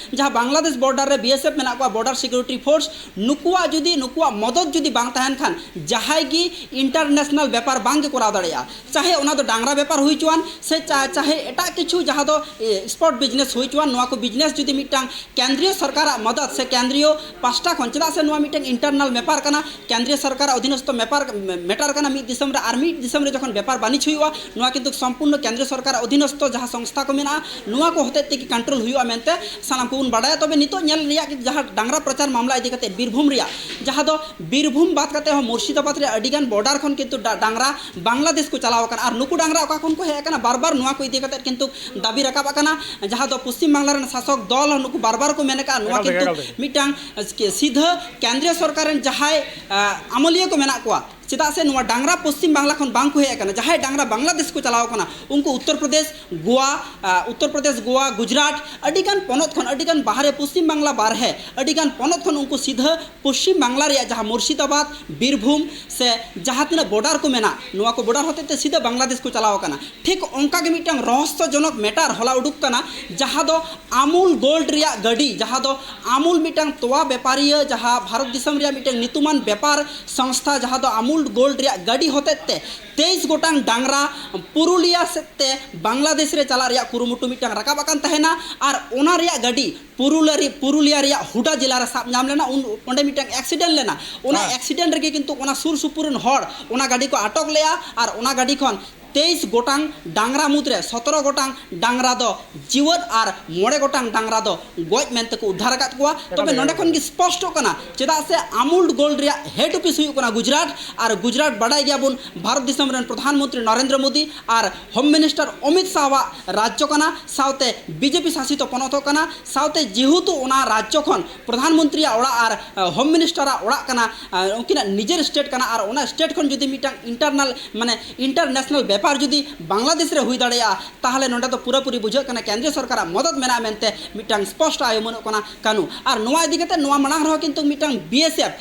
ᱡᱟᱦᱟᱸ ᱵᱟᱝᱞᱟᱫᱮᱥ ᱵᱚᱨᱰᱟᱨ ᱨᱮ ᱵᱤ ᱮᱥ ᱮᱯᱷ ᱢᱮᱱᱟᱜ ᱠᱚᱣᱟ, ᱵᱚᱨᱰᱟᱨ ᱥᱤᱠᱩᱨᱤᱴᱤ ᱯᱷᱳᱨᱥ, ᱱᱩᱠᱩᱣᱟᱜ ᱡᱩᱫᱤ, ᱱᱩᱠᱩᱣᱟᱜ ᱢᱚᱫᱚᱛ ᱡᱩᱫᱤ ᱵᱟᱝ ᱛᱟᱦᱮᱱ ᱠᱷᱟᱱ, ᱡᱟᱦᱟᱸᱭ ᱜᱮ international ᱵᱮᱯᱟᱨ ᱵᱟᱝ ᱜᱮ ᱠᱚᱨᱟᱣ ᱫᱟᱲᱮᱭᱟᱜᱼᱟ᱾ ᱪᱟᱦᱮ ᱚᱱᱟ ᱫᱚ ᱰᱟᱝᱨᱟ ᱵᱮᱯᱟᱨ ᱦᱩᱭ ᱦᱚᱪᱚᱣᱟᱱ ᱥᱮ ᱪᱟ-, ᱪᱟᱦᱮ ᱮᱴᱟᱜ ᱠᱤᱪᱷᱩ ᱡᱟᱦᱟᱸ ᱫᱚ, ᱮ, spot business ᱦᱩᱭ ᱦᱚᱪᱚᱣᱟᱱ, ᱱᱚᱣᱟ ᱠᱚ business ᱡᱩᱫᱤ ᱢᱤᱫᱴᱟᱝ ᱠᱮᱱᱫᱨᱤᱭᱚ ᱥᱚᱨᱠᱟᱨᱟᱜ ᱢᱚᱫᱚᱫ ᱥᱮ ᱠᱮᱱᱫᱨᱤᱭᱚ ᱯᱟᱥᱴᱟ ᱠᱷᱚᱱ, ᱪᱮᱫᱟᱜ ᱥᱮ ᱱᱚᱣᱟ ᱢᱤᱫᱴᱟᱝ internal ᱵᱮᱯᱟᱨ ᱠᱟᱱᱟ, ᱠᱮᱱᱫᱨᱤᱭᱚ ᱥᱚᱨᱠᱟᱨᱟᱜ ᱚᱫᱷᱤᱱᱚᱥᱛᱚ ᱵᱮᱯᱟᱨ, matter ᱠᱟᱱᱟ, ᱢᱤᱫ ᱫᱤᱥᱚᱢ ᱨᱮ ᱟᱨ ᱢᱤᱫ ᱫᱤᱥᱚᱢ ᱨᱮ ᱡᱚᱠᱷᱚᱱ ᱵᱮᱯᱟᱨ ᱵᱟᱹᱱᱤᱡᱽ ᱦᱩᱭᱩᱜᱼᱟ, ᱱᱚᱣᱟ ᱠᱤᱱᱛᱩ ᱥᱚᱢᱯᱩᱨᱱᱚ ᱠᱮᱱᱫᱨᱤᱭᱚ ᱥᱚᱨᱠᱟᱨᱟᱜ ᱚᱫᱷᱤᱱᱚᱥᱛᱚ ᱡᱟᱦᱟᱸ ᱥᱚᱝᱥᱛᱷᱟ ᱠᱚ ᱢᱮᱱᱟᱜᱼᱟ, ᱱᱚᱣᱟ ᱠᱚ ᱦᱚᱛᱮᱡ ᱛᱮᱜᱮ control ᱦᱩᱭᱩᱜᱼᱟ ᱢᱮᱱᱛᱮ ᱥᱟᱱᱟᱢ ᱠᱚᱵᱚᱱ ᱵᱟᱰᱟᱭᱟ᱾ ᱛᱚᱵᱮ ᱱᱤᱛᱚᱜ ᱧᱮᱞ ᱨᱮᱭᱟᱜ ᱜᱮ ᱡᱟᱦᱟᱸ ᱰᱟᱝᱨᱟ ᱯᱨᱚᱪᱟᱨ ᱢᱟᱢᱞᱟ ᱤᱫᱤ ᱠᱟᱛᱮ ᱵᱤᱨᱵᱷᱩᱢ ᱨᱮᱭᱟᱜ, ᱡᱟᱦᱟᱸ ᱫᱚ ᱵᱤᱨᱵᱷᱩᱢ ᱵᱟᱫ ᱠᱟᱛᱮ ᱦᱚᱸ ᱢᱩᱨᱥᱤᱫᱟᱵᱟᱫᱽ ᱨᱮ ᱟᱹᱰᱤᱜᱟᱱ ᱵᱚᱨᱰᱟᱨ ᱠᱷᱚᱱ ᱠᱤᱱᱛᱩ ᱰᱟ-, ᱰᱟᱝᱨᱟ ᱵᱟᱝᱞᱟᱫᱮᱥ ᱠᱚ ᱪᱟᱞᱟᱣ ᱟᱠᱟᱱᱟ᱾ ᱟᱨ ᱱᱩᱠᱩ ᱰᱟᱝᱨᱟ ᱚᱠᱟ ᱠᱷᱚᱱ ᱠᱚ ᱦᱮᱡ ᱟᱠᱟᱱᱟ, ᱵᱟᱨ ᱵᱟᱨ ᱱᱚᱣᱟ ᱠᱚ ᱤᱫᱤ ᱠᱟᱛᱮ ᱠᱤᱱᱛᱩ ᱫᱟᱹᱵᱤ ᱨᱟᱠᱟᱵ ᱟᱠᱟᱱᱟ᱾ ᱡᱟᱦᱟᱸ ᱫᱚ ᱯᱚᱥᱪᱤᱢ ᱵᱟᱝᱞᱟ ᱨᱮᱱ ᱥᱟᱥᱚᱠ ᱫᱚᱞ ᱦᱚᱸ ᱱᱩᱠᱩ ᱵᱟᱨ ᱵᱟᱨ ᱠᱚ ᱢᱮᱱ ᱟᱠᱟᱫᱼᱟ, ᱱᱚᱣᱟ ᱮᱠᱟᱞ ᱛᱮᱜᱮ, ᱠᱤᱱᱛᱩ ᱮᱠᱟᱞ ᱛᱮᱜᱮ᱾ ᱢᱤᱫᱴᱟᱝ, ᱮ, ᱥᱤᱫᱷᱟᱹ ᱠᱮᱱᱫᱨᱤᱭᱚ ᱥᱚᱨᱠᱟᱨ ᱨᱮᱱ ᱡᱟᱦᱟᱸᱭ, ᱮ, ᱟᱢᱚᱞᱤᱭᱟᱹ ᱠᱚ ᱢᱮᱱᱟᱜ ᱠᱚᱣᱟ, ᱪᱮᱫᱟᱜ ᱥᱮ ᱱᱚᱣᱟ ᱰᱟᱝᱨᱟ ᱯᱚᱥᱪᱤᱢ ᱵᱟᱝᱞᱟ ᱠᱷᱚᱱ ᱵᱟᱝ ᱠᱚ ᱦᱮᱡ ᱟᱠᱟᱱᱟ, ᱡᱟᱦᱟᱸᱭ ᱰᱟᱝᱨᱟ ᱵᱟᱝᱞᱟᱫᱮᱥ ᱠᱚ ᱪᱟᱞᱟᱣ ᱟᱠᱟᱱᱟ, ᱩᱱᱠᱩ ᱩᱛᱛᱚᱨ ᱯᱨᱚᱫᱮᱥ, ᱜᱳᱣᱟ, ᱟ, ᱩᱛᱛᱚᱨ ᱯᱨᱚᱫᱮᱥ, ᱜᱳᱣᱟ, ᱜᱩᱡᱽᱨᱟᱴ, ᱟᱹᱰᱤᱜᱟᱱ ᱯᱚᱱᱚᱛ ᱠᱷᱚᱱ, ᱟᱹᱰᱤᱜᱟᱱ ᱵᱟᱦᱨᱮ, ᱯᱚᱥᱪᱤᱢ ᱵᱟᱝᱞᱟ ᱵᱟᱨᱦᱮ ᱟᱹᱰᱤᱜᱟᱱ ᱯᱚᱱᱚᱛ ᱠᱷᱚᱱ ᱩᱱᱠᱩ ᱥᱤᱫᱷᱟᱹ ᱯᱚᱥᱪᱤᱢ ᱵᱟᱝᱞᱟ ᱨᱮᱭᱟᱜ ᱡᱟᱦᱟᱸ ᱢᱩᱨᱥᱤᱫᱟᱵᱟᱫᱽ, ᱵᱤᱨᱵᱷᱩᱢ ᱥᱮ ᱡᱟᱦᱟᱸ ᱛᱤᱱᱟᱹᱜ ᱵᱚᱨᱰᱟᱨ ᱠᱚ ᱢᱮᱱᱟᱜ, ᱱᱚᱣᱟ ᱠᱚ ᱵᱚᱨᱰᱟᱨ ᱦᱚᱛᱮᱡ ᱛᱮ ᱥᱤᱫᱷᱟᱹ ᱵᱟᱝᱞᱟᱫᱮᱥ ᱠᱚ ᱪᱟᱞᱟᱣ ᱟᱠᱟᱱᱟ᱾ ᱴᱷᱤᱠ ᱚᱱᱠᱟ ᱜᱮ ᱢᱤᱫᱴᱟᱝ ᱨᱚᱦᱚᱥᱭᱚᱡᱚᱱᱚᱠ matter ᱦᱚᱞᱟ ᱩᱰᱩᱠ ᱠᱟᱱᱟ, ᱡᱟᱦᱟᱸ ᱫᱚ ᱟᱢᱩᱞ ᱜᱳᱞᱰ ᱨᱮᱭᱟᱜ ᱜᱟᱹᱰᱤ, ᱡᱟᱦᱟᱸ ᱫᱚ ᱟᱢᱩᱞ ᱢᱤᱫᱴᱟᱝ ᱛᱚᱣᱟ ᱵᱮᱯᱟᱨᱤᱭᱟᱹ, ᱡᱟᱦᱟᱸ ᱵᱷᱟᱨᱚᱛ ᱫᱤᱥᱚᱢ ᱨᱮᱭᱟᱜ ᱢᱤᱫᱴᱟᱝ ᱧᱩᱛᱩᱢᱟᱱ ᱵᱮᱯᱟᱨ ᱥᱚᱝᱥᱛᱷᱟ, ᱡᱟᱦᱟᱸ ᱫᱚ ᱟᱢᱩᱞ ᱜᱳᱞᱰ ᱨᱮᱭᱟᱜ ᱜᱟᱹᱰᱤ ᱦᱚᱛᱮᱡ ᱛᱮ ᱛᱮᱭᱤᱥ ᱜᱚᱴᱟᱝ ᱰᱟᱝᱨᱟ ᱯᱩᱨᱩᱞᱤᱭᱟ ᱥᱮᱫ ᱛᱮ ᱵᱟᱝᱞᱟᱫᱮᱥ ᱨᱮ ᱪᱟᱞᱟᱜ ᱨᱮᱭᱟᱜ ᱠᱩᱨᱩᱢᱩᱴᱩ ᱢᱤᱫᱴᱟᱝ ᱨᱟᱠᱟᱵ ᱟᱠᱟᱱ ᱛᱟᱦᱮᱱᱟ᱾ ᱟᱨ ᱚᱱᱟ ᱨᱮᱭᱟᱜ ᱜᱟᱹᱰᱤ ᱯᱩᱨᱩᱞᱟᱨᱤ-, ᱯᱩᱨᱩᱞᱤᱭᱟ ᱨᱮᱭᱟᱜ ᱦᱩᱰᱟ ᱡᱮᱞᱟ ᱨᱮ ᱥᱟᱵ ᱧᱟᱢ ᱞᱮᱱᱟ᱾ ᱩᱱ, ᱚᱸᱰᱮ ᱢᱤᱫᱴᱟᱝ accident ᱞᱮᱱᱟ᱾ ᱚᱱᱟ ᱦᱮᱸ᱾ Accident ᱨᱮᱜᱮ ᱠᱤᱱᱛᱩ ᱚᱱᱟ ᱥᱩᱨ ᱥᱩᱯᱩᱨ ᱨᱮᱱ ᱦᱚᱲ ᱚᱱᱟ ᱜᱟᱹᱰᱤ ᱠᱚ ᱟᱴᱚᱠ ᱞᱮᱜᱼᱟ ᱟᱨ ᱚᱱᱟ ᱜᱟᱹᱰᱤ ᱠᱷᱚᱱ ᱛᱮᱭᱤᱥ ᱜᱚᱴᱟᱝ ᱰᱟᱝᱨᱟ ᱢᱩᱫᱽᱨᱮ ᱥᱚᱛᱨᱚ ᱜᱚᱴᱟᱝ ᱰᱟᱝᱨᱟ ᱫᱚ ᱡᱤᱣᱟᱹᱫ ᱟᱨ ᱢᱚᱬᱮ ᱜᱚᱴᱟᱝ ᱰᱟᱝᱨᱟ ᱫᱚ ᱜᱚᱡ ᱢᱮᱱᱛᱮ ᱠᱚ ᱩᱫᱽᱫᱷᱟᱨ ᱟᱠᱟᱫ ᱠᱚᱣᱟ᱾ ᱮᱠᱟᱞ ᱛᱚᱵᱮ ᱜᱮ, ᱱᱚᱸᱰᱮ ᱮᱠᱟᱞ ᱠᱷᱚᱱ ᱜᱮ᱾ ᱜᱮ ᱥᱯᱚᱥᱴᱚᱜ ᱠᱟᱱᱟ, ᱪᱮᱫᱟᱜ ᱥᱮ ᱟᱢᱩᱞ ᱜᱳᱞᱰ ᱨᱮᱭᱟᱜ head office ᱦᱩᱭᱩᱜ ᱠᱟᱱᱟ ᱜᱩᱡᱽᱨᱟᱴ, ᱟᱨ ᱜᱩᱡᱽᱨᱟᱴ ᱵᱟᱰᱟᱭ ᱜᱮᱭᱟᱵᱚᱱ ᱵᱷᱟᱨᱚᱛ ᱫᱤᱥᱚᱢ ᱨᱮᱱ ᱯᱨᱚᱫᱷᱟᱱ ᱢᱚᱱᱛᱨᱤ ᱱᱚᱨᱮᱱᱫᱨᱚ ᱢᱳᱫᱤ ᱟᱨ Home Minister ᱚᱢᱤᱛ ᱥᱟᱦᱟᱣᱟᱜ ᱨᱟᱡᱽᱡᱚ ᱠᱟᱱᱟ, ᱥᱟᱶᱛᱮ ᱵᱤᱡᱮᱯᱤ ᱥᱟᱥᱤᱛ ᱯᱚᱱᱚᱛ ᱦᱚᱸ ᱠᱟᱱᱟ, ᱥᱟᱶᱛᱮ ᱡᱮᱦᱮᱛᱩ ᱚᱱᱟ ᱨᱟᱡᱽᱡᱚ ᱠᱷᱚᱱ ᱯᱨᱚᱫᱷᱟᱱ ᱢᱚᱱᱛᱨᱤᱭᱟᱜ ᱚᱲᱟᱜ ᱟᱨ, ᱟ, Home Minister ᱟᱜ ᱚᱲᱟᱜ ᱠᱟᱱᱟ, ᱟ, ᱩᱱᱠᱤᱱᱟᱜ ᱱᱤᱡᱮᱨ state ᱠᱟᱱᱟ, ᱟᱨ ᱚᱱᱟ state ᱠᱷᱚᱱ ᱡᱩᱫᱤ ᱢᱤᱫᱴᱟᱝ internal, ᱢᱟᱱᱮ international ᱵᱮᱯᱟᱨ ᱡᱩᱫᱤ ᱵᱟᱝᱞᱟᱫᱮᱥ ᱨᱮ ᱦᱩᱭ ᱫᱟᱲᱮᱭᱟᱜᱼᱟ, ᱛᱟᱦᱚᱞᱮ ᱱᱚᱰᱮ ᱫᱚ ᱯᱩᱨᱟᱹᱯᱩᱨᱤ ᱵᱩᱡᱷᱟᱹᱜ ᱠᱟᱱᱟ ᱠᱮᱱᱫᱨᱤᱭᱚ ᱥᱚᱨᱠᱟᱨᱟᱜ ᱢᱚᱫᱚᱫ ᱢᱮᱱᱟᱜᱼᱟ ᱢᱮᱱᱛᱮ ᱢᱤᱫᱴᱟᱝ ᱥᱯᱚᱥᱴᱚ ᱟᱭ ᱩᱢᱟᱹᱱᱚᱜ ᱠᱟᱱᱟ ᱠᱟᱹᱱᱩ᱾ ᱟᱨ ᱱᱚᱣᱟ ᱤᱫᱤ ᱠᱟᱛᱮ ᱱᱚᱣᱟ ᱢᱟᱲᱟᱝ ᱨᱮᱦᱚᱸ ᱠᱤᱱᱛᱩ ᱢᱤᱫᱴᱟᱝ B S F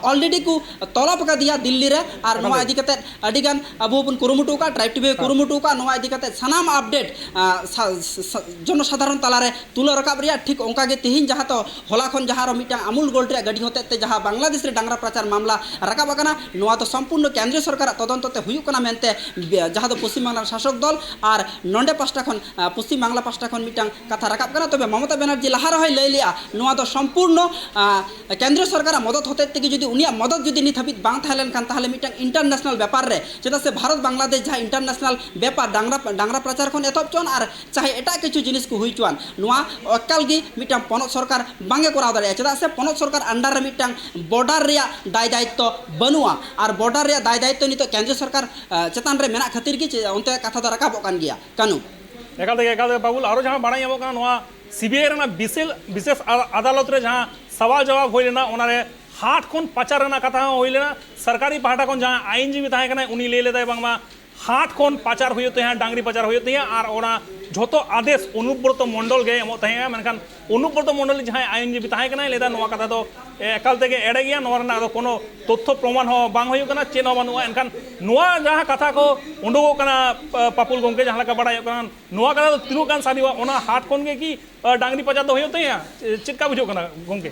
already ᱠᱚ ᱛᱚᱞᱚᱵ ᱟᱠᱟᱫᱮᱭᱟ ᱫᱤᱞᱞᱤ ᱨᱮ᱾ ᱟᱨ ᱱᱚᱣᱟ ᱤᱫᱤ ᱠᱟᱛᱮ ᱟᱹᱰᱤ ᱜᱟᱱ ᱟᱵᱚ ᱵᱚᱱ ᱠᱩᱨᱩᱢᱩᱴᱩ ᱟᱠᱟᱫᱼᱟ, ᱴᱨᱟᱭᱤᱵᱽ ᱴᱤᱵᱷᱤ ᱠᱩᱨᱩᱢᱩᱴᱩ ᱟᱠᱟᱫᱼᱟ, ᱱᱚᱣᱟ ᱤᱫᱤ ᱠᱟᱛᱮ ᱥᱟᱱᱟᱢ ᱟᱯᱰᱮᱴ ᱡᱚᱱᱚᱥᱟᱫᱷᱟᱨᱚᱱ ᱛᱟᱞᱟᱨᱮ ᱛᱩᱞᱟᱹᱣ ᱨᱟᱠᱟᱵ ᱨᱮᱭᱟᱜ ᱴᱷᱤᱠ ᱚᱱᱠᱟ ᱜᱮ ᱛᱮᱦᱮᱧ ᱡᱟᱦᱟᱸ ᱫᱚ ᱦᱚᱞᱟ ᱠᱷᱚᱱ ᱡᱟᱦᱟᱸ ᱟᱨᱚ ᱢᱤᱫᱴᱟᱝ ᱟᱢᱩᱞ ᱜᱳᱞᱰ ᱨᱮᱭᱟᱜ ᱜᱟᱹᱰᱤ ᱦᱚᱛᱮᱡ ᱛᱮ ᱡᱟᱦᱟᱸ ᱵᱟᱝᱞᱟᱫᱮᱥ ᱨᱮ ᱰᱟᱝᱨᱟ ᱯᱟᱪᱟᱨ ᱢᱟᱢᱞᱟ ᱨᱟᱠᱟᱵ ᱟᱠᱟᱱᱟ, ᱱᱚᱣᱟ ᱫᱚ ᱥᱚᱢᱯᱩᱨᱱᱚ ᱠᱮᱱᱫᱨᱤᱭᱚ ᱥᱚᱨᱠᱟᱨᱟᱜ ᱛᱚᱫᱚᱱᱛᱚ ᱛᱮ ᱦᱩᱭᱩᱜ ᱠᱟᱱᱟ ᱢᱮᱱᱛᱮ ᱵᱮ-, ᱡᱟᱦᱟᱸ ᱫᱚ ᱯᱚᱥᱪᱤᱢ ᱵᱟᱝᱞᱟ ᱨᱮᱱ ᱥᱟᱥᱚᱠ ᱫᱚᱞ ᱟᱨ ᱱᱚᱰᱮ ᱯᱟᱥᱴᱟ ᱠᱷᱚᱱ, ᱟᱸ, ᱯᱚᱥᱪᱤᱢ ᱵᱟᱝᱞᱟ ᱯᱟᱥᱴᱟ ᱠᱷᱚᱱ ᱢᱤᱫᱴᱟᱝ ᱠᱟᱛᱷᱟ ᱨᱟᱠᱟᱵ ᱠᱟᱱᱟ᱾ ᱛᱚᱵᱮ ᱢᱚᱢᱚᱛᱟ ᱵᱮᱱᱟᱨᱡᱤ ᱞᱟᱦᱟ ᱨᱮᱦᱚᱸᱭ ᱞᱟᱹᱭ ᱞᱮᱜᱼᱟ, ᱱᱚᱣᱟ ᱫᱚ ᱥᱚᱢᱯᱩᱨᱱᱚ, ᱟᱸ, ᱠᱮᱱᱫᱨᱤᱭᱚ ᱥᱚᱨᱠᱟᱨᱟᱜ ᱢᱚᱫᱚᱫ ᱦᱚᱛᱮᱡ ᱛᱮᱜᱮ ᱡᱩᱫᱤ ᱩᱱᱤᱭᱟᱜ ᱢᱚᱫᱚᱫ ᱡᱩᱫᱤ ᱱᱤᱛ ᱦᱟᱹᱵᱤᱡ ᱵᱟᱝ ᱛᱟᱦᱮᱸ ᱞᱮᱱᱠᱷᱟᱱ, ᱛᱟᱦᱚᱞᱮ ᱢᱤᱫᱴᱟᱝ ᱤᱱᱴᱟᱨᱱᱮᱥᱱᱟᱞ ᱵᱮᱯᱟᱨ ᱨᱮ, ᱪᱮᱫᱟᱜ ᱥᱮ ᱵᱷᱟᱨᱚᱛ ᱵᱟᱝᱞᱟᱫᱮᱥ ᱡᱟᱦᱟᱸ ᱤᱱᱴᱟᱨᱱᱮᱥᱱᱟᱞ ᱵᱮᱯᱟᱨ ᱰᱟᱝᱨᱟ, ᱰᱟᱝᱨᱟ ᱯᱟᱪᱟᱨ ᱠᱷᱚᱱ ᱮᱛᱚᱦᱚᱵ ᱦᱚᱪᱚᱣᱟᱱ ᱟᱨ ᱪᱟᱦᱮ ᱮᱴᱟᱜ ᱠᱤᱪᱷᱩ ᱡᱤᱱᱤᱥ ᱠᱚ ᱦᱩᱭ ᱦᱚᱪᱚᱣᱟᱱ, ᱱᱚᱣᱟ ᱮᱠᱟᱞ ᱜᱮ ᱢᱤᱫᱴᱟᱝ ᱯᱚᱱᱚᱛ ᱥᱚᱨᱠᱟᱨ ᱵᱟᱝ ᱮ ᱠᱚᱨᱟᱣ ᱫᱟᱲᱮᱭᱟᱜᱼᱟ᱾ ᱪᱮᱫᱟᱜ ᱥᱮ ᱯᱚᱱᱚᱛ ᱥᱚᱨᱠᱟᱨ under ᱨᱮ ᱢᱤᱫᱴᱟᱝ border ᱨᱮᱭᱟᱜ ᱫᱟᱭ ᱫᱟᱭᱤᱛᱛᱚ ᱵᱟᱹᱱᱩᱜᱼᱟ᱾ ᱟᱨ border ᱨᱮᱭᱟᱜ ᱫᱟᱭ ᱫᱟᱭᱤᱛᱛᱚ ᱱᱤᱛᱚᱜ ᱠᱮᱱᱫᱨᱤᱭᱚ ᱥᱚᱨᱠᱟᱨ, ᱟᱸ, ᱪᱮᱛᱟᱱ ᱨᱮ ᱢᱮᱱᱟᱜ ᱠᱷᱟᱹᱛᱤᱨ ᱜᱮ ᱪᱮ-, ᱚᱱᱛᱮ ᱠᱟᱛᱷᱟ ᱫᱚ ᱨᱟᱠᱟᱵᱚᱜ ᱠᱟᱱ ᱜᱮᱭᱟ᱾ ᱠᱟᱹᱱᱩ᱾ ᱮᱠᱟᱞ ᱛᱮᱜᱮ, ᱮᱠᱟᱞ ᱛᱮᱜᱮ ᱵᱟᱵᱩᱞ, ᱟᱨᱚ ᱡᱟᱦᱟᱸ ᱵᱟᱲᱟᱭ ᱧᱟᱢᱚᱜ ᱠᱟᱱᱟ, ᱱᱚᱣᱟ CBI ᱨᱮᱱᱟᱜ ᱵᱤᱥᱮᱞ-, ᱵᱤᱥᱮᱥ ᱟ-, ᱟᱫᱟᱞᱚᱛ ᱨᱮ ᱡᱟᱦᱟᱸ ᱥᱟᱣᱟᱞ ᱡᱟᱣᱟᱵ ᱦᱩᱭ ᱞᱮᱱᱟ, ᱚᱱᱟᱨᱮ ᱦᱟᱴ ᱠᱷᱚᱱ ᱯᱟᱪᱟᱨ ᱨᱮᱱᱟᱜ ᱠᱟᱛᱷᱟ ᱦᱚᱸ ᱦᱩᱭ ᱞᱮᱱᱟ᱾ ᱥᱚᱨᱠᱟᱨᱤ ᱯᱟᱦᱴᱟ ᱠᱷᱚᱱ ᱡᱟᱦᱟᱸ ᱟᱭᱤᱱᱡᱤᱵᱤ ᱛᱟᱦᱮᱸ ᱠᱟᱱᱟᱭ, ᱩᱱᱤ ᱞᱟᱹᱭ ᱞᱮᱫᱟᱭ ᱵᱟᱝᱢᱟ ᱦᱟᱴ ᱠᱷᱚᱱ ᱯᱟᱪᱟᱨ ᱦᱩᱭᱩᱜ ᱛᱟᱦᱮᱸᱜᱼᱟ, ᱰᱟᱝᱨᱤ ᱯᱟᱪᱟᱨ ᱦᱩᱭᱩᱜ ᱛᱟᱦᱮᱸᱜᱼᱟ, ᱟᱨ ᱚᱱᱟ ᱡᱷᱚᱛᱚ ᱟᱫᱮᱥ ᱚᱱᱩᱵᱨᱚᱛᱚ ᱢᱚᱱᱰᱚᱞ ᱜᱮ ᱮᱢᱚᱜ ᱛᱟᱦᱮᱸᱜᱼᱟ᱾ ᱢᱮᱱᱠᱷᱟᱱ ᱚᱱᱩᱵᱨᱚᱛᱚ ᱢᱚᱱᱰᱚᱞ ᱡᱟᱦᱟᱸᱭ ᱟᱭᱤᱱᱡᱤᱵᱤ ᱛᱟᱦᱮᱸ ᱠᱟᱱᱟᱭ, ᱞᱟᱹᱭᱫᱟ ᱱᱚᱣᱟ ᱠᱟᱛᱷᱟ ᱫᱚ, ᱮ, ᱮᱠᱟᱞ ᱛᱮᱜᱮ ᱮᱲᱮ ᱜᱮᱭᱟ, ᱱᱚᱣᱟ ᱨᱮᱱᱟᱜ ᱫᱚ ᱠᱳᱱᱳ ᱛᱚᱛᱛᱷᱚ ᱯᱨᱚᱢᱟᱱ ᱦᱚᱸ ᱵᱟᱝ ᱦᱩᱭᱩᱜ ᱠᱟᱱᱟ, ᱪᱮᱫ ᱦᱚᱸ ᱵᱟᱹᱱᱩᱜᱼᱟ᱾ ᱮᱱᱠᱷᱟᱱ ᱱᱚᱣᱟ ᱡᱟᱦᱟᱸ ᱠᱟᱛᱷᱟ ᱠᱚ ᱩᱰᱩᱠᱚᱜ ᱠᱟᱱᱟ, ᱯᱟ-, ᱯᱟᱯᱩᱞ ᱜᱚᱢᱠᱮ, ᱡᱟᱦᱟᱸ ᱞᱮᱠᱟ ᱵᱟᱲᱟᱭᱚᱜ ᱠᱟᱱᱟ, ᱱᱚᱣᱟ ᱠᱟᱛᱷᱟ ᱫᱚ ᱛᱤᱱᱟᱹᱜ ᱜᱟᱱ ᱥᱟᱹᱨᱤᱣᱟ? ᱚᱱᱟ ᱦᱟᱴ ᱠᱷᱚᱱ ᱜᱮ ᱠᱤ, ᱟ, ᱰᱟᱝᱨᱤ ᱯᱟᱪᱟᱨ ᱫᱚ ᱦᱩᱭᱩᱜ ᱛᱟᱦᱮᱸᱜᱼᱟ? ᱪᱮ-, ᱪᱮᱫ ᱞᱮᱠᱟ ᱵᱩᱡᱷᱟᱹᱜ ᱠᱟᱱᱟ ᱜᱚᱢᱠᱮ?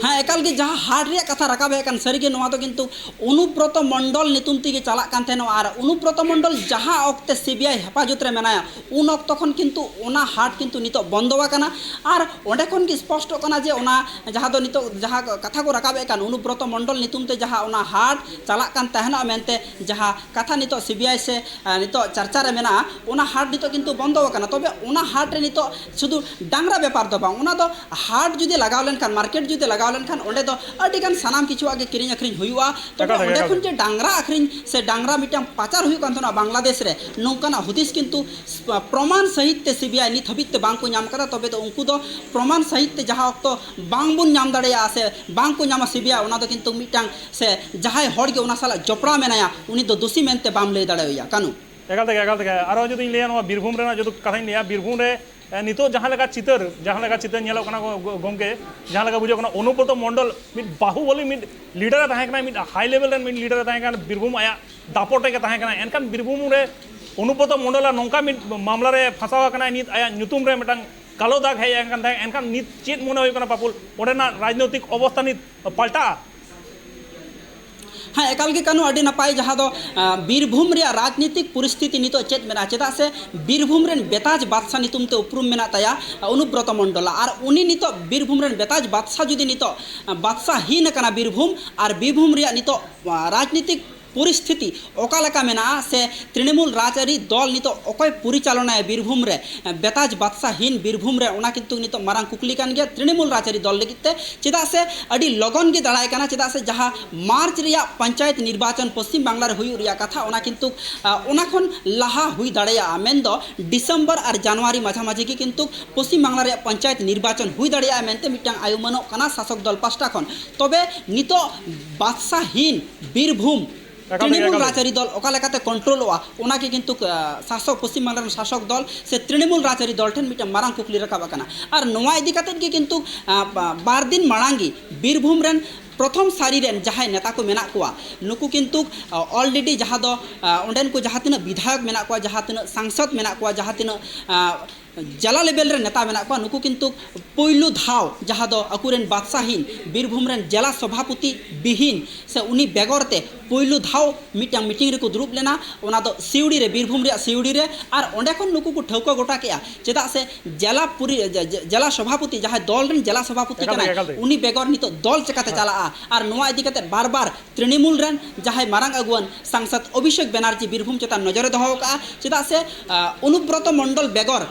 ᱦᱮᱸ, ᱮᱠᱟᱞ ᱜᱮ ᱡᱟᱦᱟᱸ ᱦᱟᱴ ᱨᱮᱭᱟᱜ ᱠᱟᱛᱷᱟ ᱨᱟᱠᱟᱵ ᱦᱮᱡ ᱟᱠᱟᱱ, ᱥᱟᱹᱨᱤᱜᱮ ᱱᱚᱣᱟ ᱫᱚ ᱠᱤᱱᱛᱩ ᱚᱱᱩᱵᱨᱚᱛᱚ ᱢᱚᱱᱰᱚᱞ ᱧᱩᱛᱩᱢ ᱛᱮᱜᱮ ᱪᱟᱞᱟᱜ ᱠᱟᱱ ᱛᱟᱦᱮᱱᱟ᱾ ᱟᱨ ᱚᱱᱩᱵᱨᱚᱛᱚ ᱢᱚᱱᱰᱚᱞ ᱡᱟᱦᱟᱸ ᱚᱠᱛᱮ CBI ᱦᱮᱯᱟᱡᱚᱛ ᱨᱮ ᱢᱮᱱᱟᱭᱟ, ᱩᱱ ᱚᱠᱛᱚ ᱠᱷᱚᱱ ᱠᱤᱱᱛᱩ ᱚᱱᱟ ᱦᱟᱴ ᱠᱤᱱᱛᱩ ᱱᱤᱛᱚᱜ ᱵᱚᱱᱫᱚ ᱟᱠᱟᱱᱟ᱾ ᱟᱨ ᱚᱸᱰᱮ ᱠᱷᱚᱱ ᱜᱮ ᱥᱯᱚᱥᱴᱚᱜ ᱠᱟᱱᱟ ᱡᱮ ᱚᱱᱟ ᱡᱟᱦᱟᱸ ᱫᱚ ᱱᱤᱛᱚᱜ ᱡᱟᱦᱟᱸ ᱠᱟᱛᱷᱟ ᱠᱚ ᱨᱟᱠᱟᱵ ᱮᱫ ᱠᱟᱱ, ᱚᱱᱩᱵᱨᱚᱛᱚ ᱢᱚᱱᱰᱚᱞ ᱧᱩᱛᱩᱢ ᱛᱮ ᱡᱟᱦᱟᱸ ᱚᱱᱟ ᱦᱟᱴ ᱪᱟᱞᱟᱜ ᱠᱟᱱ ᱛᱟᱦᱮᱱᱟ ᱢᱮᱱᱛᱮ, ᱡᱟᱦᱟᱸ ᱠᱟᱛᱷᱟ ᱱᱤᱛᱚᱜ CBI ᱥᱮ, ᱟᱸ, ᱱᱤᱛᱚᱜ ᱪᱟᱨᱪᱟ ᱨᱮ ᱢᱮᱱᱟᱜᱼᱟ, ᱚᱱᱟ ᱦᱟᱴ ᱱᱤᱛᱚᱜ ᱠᱤᱱᱛᱩ ᱵᱚᱱᱫᱚ ᱟᱠᱟᱱᱟ᱾ ᱛᱚᱵᱮ ᱚᱱᱟ ᱦᱟᱴ ᱨᱮ ᱱᱤᱛᱚᱜ ᱥᱩᱫᱷᱩ ᱰᱟᱝᱨᱟ ᱵᱮᱯᱟᱨ ᱫᱚ ᱵᱟᱝ, ᱚᱱᱟ ᱫᱚ ᱦᱟᱴ ᱡᱩᱫᱤ ᱞᱟᱜᱟᱣ ᱞᱮᱱᱠᱷᱟᱱ, ᱢᱟᱨᱠᱮᱴ ᱡᱩᱫᱤ ᱞᱟᱜᱟᱣ ᱞᱮᱱᱠᱷᱟᱱ ᱚᱸᱰᱮ ᱫᱚ ᱟᱹᱰᱤ ᱜᱟᱱ ᱥᱟᱱᱟᱢ ᱠᱤᱪᱷᱩᱣᱟᱜ ᱜᱮ ᱠᱤᱨᱤᱧ ᱟᱹᱠᱷᱨᱤᱧ ᱦᱩᱭᱩᱜᱼᱟ᱾ ᱛᱚᱵᱮ ᱮᱠᱟᱞ ᱛᱮᱜᱮ, ᱚᱸᱰᱮ ᱮᱠᱟᱞ ᱠᱷᱚᱱ ᱛᱮᱜᱮ᱾ ᱡᱮ ᱰᱟᱝᱨᱟ ᱟᱹᱠᱷᱨᱤᱧ ᱥᱮ ᱰᱟᱝᱨᱟ ᱢᱤᱫᱴᱟᱝ ᱯᱟᱪᱟᱨ ᱦᱩᱭᱩᱜ ᱠᱟᱱ ᱛᱟᱦᱮᱱᱟ ᱵᱟᱝᱞᱟᱫᱮᱥ ᱨᱮ, ᱱᱚᱝᱠᱟᱱᱟᱜ ᱦᱩᱫᱤᱥ ᱠᱤᱱᱛᱩ ᱯᱨᱚᱢᱟᱱ ᱥᱟᱹᱦᱤᱛ ᱛᱮ ᱥᱤᱵᱤᱟᱭ ᱱᱤᱛ ᱦᱟᱹᱵᱤᱡ ᱛᱮ ᱵᱟᱝ ᱠᱚ ᱧᱟᱢ ᱠᱟᱫᱟ᱾ ᱛᱚᱵᱮ ᱫᱚ ᱩᱱᱠᱩ ᱫᱚ ᱯᱨᱚᱢᱟᱱ ᱥᱟᱹᱦᱤᱛ ᱛᱮ ᱡᱟᱦᱟᱸ ᱚᱠᱛᱚ ᱵᱟᱝ ᱵᱚᱱ ᱧᱟᱢ ᱫᱟᱲᱮᱭᱟᱜᱼᱟ ᱥᱮ ᱵᱟᱝ ᱠᱚ ᱧᱟᱢᱟ ᱥᱤᱵᱤᱟᱭ, ᱚᱱᱟ ᱫᱚ ᱠᱤᱱᱛᱩ ᱢᱤᱫᱴᱟᱝ ᱥᱮ ᱡᱟᱦᱟᱸᱭ ᱦᱚᱲ ᱜᱮ ᱚᱱᱟ ᱥᱟᱞᱟᱜ ᱡᱚᱯᱲᱟᱣ ᱢᱮᱱᱟᱭᱟ, ᱩᱱᱤ ᱫᱚ ᱫᱩᱥᱤ ᱢᱮᱱᱛᱮ ᱵᱟᱢ ᱞᱟᱹᱭ ᱫᱟᱲᱮᱣᱟᱭᱟ᱾ ᱠᱟᱹᱱᱩ᱾ ᱮᱠᱟᱞ ᱛᱮᱜᱮ, ᱮᱠᱟᱞ ᱛᱮᱜᱮ᱾ ᱟᱨᱚ ᱡᱩᱫᱤᱧ ᱞᱟᱹᱭᱟ ᱱᱚᱣᱟ ᱵᱤᱨᱵᱷᱩᱢ ᱨᱮᱱᱟᱜ ᱡᱩᱫᱤ ᱠᱟᱛᱷᱟᱧ ᱞᱟᱹᱭᱟ, ᱵᱤᱨᱵᱷᱩᱢ ᱨᱮ, ᱮ, ᱱᱤᱛᱚᱜ ᱡᱟᱦᱟᱸ ᱞᱮᱠᱟ ᱪᱤᱛᱟᱹᱨ, ᱡᱟᱦᱟᱸ ᱞᱮᱠᱟ ᱪᱤᱛᱟᱹᱨ ᱧᱮᱞᱚᱜ ᱠᱟᱱᱟ ᱜᱚ-, ᱜᱚ-, ᱜᱚᱢᱠᱮ, ᱡᱟᱦᱟᱸ ᱞᱮᱠᱟ ᱵᱩᱡᱷᱟᱹᱜ ᱠᱟᱱᱟ, ᱚᱱᱩᱵᱨᱚᱛᱚ ᱢᱚᱱᱰᱚᱞ ᱢᱤᱫ ᱵᱟᱦᱩᱵᱚᱞᱤ ᱢᱤᱫ ᱞᱤᱰᱟᱨ ᱮ ᱛᱟᱦᱮᱸ ᱠᱟᱱᱟ, ᱢᱤᱫ ᱦᱟᱭ ᱞᱮᱵᱮᱞ ᱨᱮᱱ ᱢᱤᱫ ᱞᱤᱰᱟᱨ ᱮ ᱛᱟᱦᱮᱸ ᱠᱟᱱᱟ, ᱵᱤᱨᱵᱷᱩᱢ ᱟᱭᱟᱜ ᱫᱟᱯᱚᱴ ᱨᱮᱜᱮ ᱛᱟᱦᱮᱸ ᱠᱟᱱᱟ᱾ ᱮᱱᱠᱷᱟᱱ ᱵᱤᱨᱵᱷᱩᱢ ᱨᱮ ᱚᱱᱩᱵᱨᱚᱛᱚ ᱢᱚᱱᱰᱚᱞᱟᱜ ᱱᱚᱝᱠᱟ ᱢᱤᱫ ᱢᱟᱢᱞᱟ ᱨᱮ ᱯᱷᱟᱸᱥᱟᱣ ᱟᱠᱟᱱᱟᱭ, ᱱᱤᱛ ᱟᱭᱟᱜ ᱧᱩᱛᱩᱢ ᱨᱮ ᱢᱤᱫᱴᱟᱝ ᱠᱟᱞᱚ ᱫᱟᱜᱽ ᱦᱮᱡ ᱟᱠᱟᱱ ᱛᱟᱦᱮᱸᱫ᱾ ᱮᱱᱠᱷᱟᱱ ᱱᱤᱛ ᱪᱮᱫ ᱢᱚᱱᱮ ᱦᱩᱭᱩᱜ ᱠᱟᱱᱟ ᱯᱟᱯᱩᱞ, ᱚᱸᱰᱮᱱᱟᱜ ᱨᱟᱡᱽᱱᱳᱭᱛᱤᱠ ᱚᱵᱚᱥᱛᱷᱟ ᱱᱤᱛ ᱯᱟᱞᱴᱟᱜᱼᱟ? ᱦᱮᱸ, ᱮᱠᱟᱞ ᱜᱮ ᱠᱟᱹᱱᱩ, ᱟᱹᱰᱤ ᱱᱟᱯᱟᱭ᱾ ᱡᱟᱦᱟᱸ ᱫᱚ, ᱟᱸ, ᱵᱤᱨᱵᱷᱩᱢ ᱨᱮᱭᱟᱜ ᱨᱟᱡᱽᱱᱤᱛᱤᱠ ᱯᱚᱨᱤᱥᱛᱷᱤᱛᱤ ᱱᱤᱛᱚᱜ ᱪᱮᱫ ᱢᱮᱱᱟᱜᱼᱟ? ᱪᱮᱫᱟᱜ ᱥᱮ ᱵᱤᱨᱵᱷᱩᱢ ᱨᱮᱱ ᱵᱮᱛᱟᱡᱽ ᱵᱟᱫᱥᱟ ᱧᱩᱛᱩᱢ ᱛᱮ ᱩᱯᱨᱩᱢ ᱢᱮᱱᱟᱜ ᱛᱟᱭᱟ, ᱟᱸ, ᱚᱱᱩᱵᱨᱚᱛᱚ ᱢᱚᱱᱰᱚᱞᱟ᱾ ᱟᱨ ᱩᱱᱤ ᱱᱤᱛᱚᱜ ᱵᱤᱨᱵᱷᱩᱢ ᱨᱮᱱ ᱵᱮᱛᱟᱡᱽ ᱵᱟᱫᱥᱟ ᱡᱩᱫᱤ ᱱᱤᱛᱚᱜ, ᱟᱸ, ᱵᱟᱫᱥᱟ ᱦᱤᱱ ᱟᱠᱟᱱᱟ ᱵᱤᱨᱵᱷᱩᱢ, ᱟᱨ ᱵᱤᱨᱵᱷᱩᱢ ᱨᱮᱭᱟᱜ ᱱᱤᱛᱚᱜ, ᱟᱸ, ᱨᱟᱡᱽᱱᱤᱛᱤᱠ ᱯᱚᱨᱤᱥᱛᱷᱤᱛᱤ ᱚᱠᱟ ᱞᱮᱠᱟ ᱢᱮᱱᱟᱜᱼᱟ, ᱥᱮ ᱛᱨᱤᱱᱢᱩᱞ ᱨᱟᱡᱽᱟᱹᱨᱤ ᱫᱚᱞ ᱱᱤᱛᱚᱜ ᱚᱠᱚᱭ ᱯᱚᱨᱤᱪᱟᱞᱚᱱᱟᱭᱟ ᱵᱤᱨᱵᱷᱩᱢ ᱨᱮ, ᱵᱮᱛᱟᱡᱽ ᱵᱟᱫᱥᱟ ᱦᱤᱱ ᱵᱤᱨᱵᱷᱩᱢ ᱨᱮ, ᱚᱱᱟ ᱠᱤᱱᱛᱩ ᱱᱤᱛᱚᱜ ᱢᱟᱨᱟᱝ ᱠᱩᱠᱞᱤ ᱠᱟᱱ ᱜᱮᱭᱟ ᱛᱨᱤᱱᱢᱩᱞ ᱨᱟᱡᱽᱟᱹᱨᱤ ᱫᱚᱞ ᱞᱟᱹᱜᱤᱫ ᱛᱮ᱾ ᱪᱮᱫᱟᱜ ᱥᱮ ᱟᱹᱰᱤ ᱞᱚᱜᱚᱱ ᱜᱮ ᱫᱟᱨᱟᱭ ᱠᱟᱱᱟ, ᱪᱮᱫᱟᱜ ᱥᱮ ᱡᱟᱦᱟᱸ ᱢᱟᱨᱪ ᱨᱮᱭᱟᱜ ᱯᱚᱧᱪᱟᱭᱮᱛ ᱱᱤᱨᱵᱟᱪᱚᱱ ᱯᱚᱥᱪᱤᱢ ᱵᱟᱝᱞᱟ ᱨᱮ ᱦᱩᱭᱩᱜ ᱨᱮᱭᱟᱜ ᱠᱟᱛᱷᱟ, ᱚᱱᱟ ᱠᱤᱱᱛᱩ, ᱟ, ᱚᱱᱟ ᱠᱷᱚᱱ ᱞᱟᱦᱟ ᱦᱩᱭ ᱫᱟᱲᱮᱭᱟᱜᱼᱟ, ᱢᱮᱱᱫᱚ ᱰᱤᱥᱮᱢᱵᱚᱨ ᱟᱨ ᱡᱟᱱᱩᱣᱟᱨᱤ ᱢᱟᱡᱷᱟᱢᱟᱡᱷᱤ ᱜᱮ ᱠᱤᱱᱛᱩ ᱯᱚᱥᱪᱤᱢ ᱵᱟᱝᱞᱟ ᱨᱮᱭᱟᱜ ᱯᱚᱧᱪᱟᱭᱮᱛ ᱱᱤᱨᱵᱟᱪᱚᱱ ᱦᱩᱭ ᱫᱟᱲᱮᱭᱟᱜᱼᱟ ᱢᱮᱱᱛᱮ ᱢᱤᱫᱴᱟᱝ ᱟᱭᱩᱢᱟᱹᱱᱚᱜ ᱠᱟᱱᱟ ᱥᱟᱥᱚᱠ ᱫᱚᱞ ᱯᱟᱥᱴᱟ ᱠᱷᱚᱱ᱾ ᱛᱚᱵᱮ ᱱᱤᱛᱚᱜ ᱵᱟᱫᱥᱟ ᱦᱤᱱ ᱵᱤᱨᱵᱷᱩᱢ ᱮᱠᱟᱞ ᱛᱮᱜᱮ, ᱛᱨᱤᱱᱢᱩᱞ ᱮᱠᱟᱞ ᱛᱮᱜᱮ᱾ ᱨᱟᱡᱽᱟᱹᱨᱤ ᱫᱚᱞ ᱚᱠᱟ ᱞᱮᱠᱟᱛᱮ ᱠᱚᱱᱴᱨᱳᱞᱚᱜᱼᱟ, ᱚᱱᱟ ᱜᱮ ᱠᱤᱱᱛᱩ, ᱟ, ᱥᱟᱥᱚᱠ, ᱯᱚᱥᱪᱤᱢ ᱵᱟᱝᱞᱟ ᱨᱮᱱ ᱥᱟᱥᱚᱠ ᱫᱚᱞ ᱥᱮ ᱛᱨᱤᱱᱢᱩᱞ ᱨᱟᱡᱽᱟᱹᱨᱤ ᱫᱚᱞ ᱴᱷᱮᱱ ᱢᱤᱫᱴᱟᱝ ᱢᱟᱨᱟᱝ ᱠᱩᱠᱞᱤ ᱨᱟᱠᱟᱵ ᱟᱠᱟᱱᱟ᱾ ᱟᱨ ᱱᱚᱣᱟ ᱤᱫᱤ ᱠᱟᱛᱮᱫ ᱜᱮ ᱠᱤᱱᱛᱩ, ᱟ, ᱵᱟ-, ᱵᱟᱨ ᱫᱤᱱ ᱢᱟᱲᱟᱝ ᱜᱮ ᱵᱤᱨᱵᱷᱩᱢ ᱨᱮᱱ ᱯᱨᱚᱛᱷᱚᱢ ᱥᱟᱹᱨᱤ ᱨᱮᱱ ᱡᱟᱦᱟᱸᱭ ᱱᱮᱛᱟ ᱠᱚ ᱢᱮᱱᱟᱜ ᱠᱚᱣᱟ, ᱱᱩᱠᱩ ᱠᱤᱱᱛᱩ, ᱟ, already ᱡᱟᱦᱟᱸ ᱫᱚ, ᱟ, ᱚᱸᱰᱮᱱ ᱠᱚ ᱡᱟᱦᱟᱸ ᱛᱤᱱᱟᱹᱜ ᱵᱤᱫᱷᱟᱭᱚᱠ ᱢᱮᱱᱟᱜ ᱠᱚᱣᱟ, ᱡᱟᱦᱟᱸ ᱛᱤᱱᱟᱹᱜ ᱥᱟᱝᱥᱚᱫ ᱢᱮᱱᱟᱜ ᱠᱚᱣᱟ, ᱡᱟᱦᱟᱸ ᱛᱤᱱᱟᱹᱜ, ᱟ, ᱡᱮᱞᱟ ᱞᱮᱵᱮᱞ ᱨᱮ ᱱᱮᱛᱟ ᱢᱮᱱᱟᱜ ᱠᱚᱣᱟ, ᱱᱩᱠᱩ ᱠᱤᱱᱛᱩ ᱯᱳᱭᱞᱳ ᱫᱷᱟᱣ ᱡᱟᱦᱟᱸ ᱫᱚ ᱟᱠᱚᱨᱮᱱ ᱵᱟᱫᱥᱟᱦᱤᱱ ᱵᱤᱨᱵᱷᱩᱢ ᱨᱮᱱ ᱡᱮᱞᱟ ᱥᱚᱵᱷᱟᱯᱚᱛᱤ ᱵᱤᱦᱤᱱ ᱥᱮ ᱩᱱᱤ ᱵᱮᱜᱚᱨ ᱛᱮ ᱯᱳᱭᱞᱳ ᱫᱷᱟᱣ ᱢᱤᱫᱴᱟᱝ ᱢᱤᱴᱤᱝ ᱨᱮᱠᱚ ᱫᱩᱲᱩᱵ ᱞᱮᱱᱟ, ᱚᱱᱟ ᱫᱚ ᱥᱤᱣᱲᱤ ᱨᱮ, ᱵᱤᱨᱵᱷᱩᱢ ᱨᱮᱭᱟᱜ ᱥᱤᱣᱲᱤ ᱨᱮ᱾ ᱟᱨ ᱚᱸᱰᱮ ᱠᱷᱚᱱ ᱱᱩᱠᱩ ᱠᱚ ᱴᱷᱟᱹᱣᱠᱟᱹ ᱜᱚᱴᱟ ᱠᱮᱜᱼᱟ, ᱪᱮᱫᱟᱜ ᱥᱮ ᱡᱮᱞᱟ ᱯᱩᱨᱤ-, ᱡᱮ-, ᱡᱮ-, ᱡᱮᱞᱟ ᱥᱚᱵᱷᱟᱯᱚᱛᱤ, ᱡᱟᱦᱟᱸᱭ ᱫᱚᱞ ᱨᱮᱱ ᱡᱮᱞᱟ ᱥᱚᱵᱷᱟᱯᱚᱛᱤ ᱮᱠᱟᱞ ᱛᱮᱜᱮ, ᱠᱟᱱᱟᱭ, ᱮᱠᱟᱞ ᱛᱮᱜᱮ᱾ ᱩᱱᱤ ᱵᱮᱜᱚᱨ ᱱᱤᱛᱚᱜ ᱫᱚᱞ ᱪᱮᱠᱟᱛᱮ ᱦᱮᱸ᱾ ᱪᱟᱞᱟᱜᱼᱟ? ᱟᱨ ᱱᱚᱣᱟ ᱤᱫᱤ ᱠᱟᱛᱮ ᱵᱟᱨ ᱵᱟᱨ ᱛᱨᱤᱱᱢᱩᱞ ᱨᱮᱱ ᱡᱟᱦᱟᱸᱭ ᱢᱟᱨᱟᱝ ᱟᱹᱜᱩᱣᱟᱹᱱ ᱥᱟᱝᱥᱚᱫ ᱚᱵᱷᱤᱥᱮᱠ ᱵᱮᱱᱟᱨᱡᱤ ᱵᱤᱨᱵᱷᱩᱢ ᱪᱮᱛᱟᱱ ᱱᱚᱡᱚᱨᱮ ᱫᱚᱦᱚ ᱟᱠᱟᱫᱼᱟ, ᱪᱮᱫᱟᱜ ᱥᱮ, ᱟ, ᱚᱱᱩᱵᱨᱚᱛᱚ ᱢᱚᱱᱰᱚᱞ ᱵᱮᱜᱚᱨ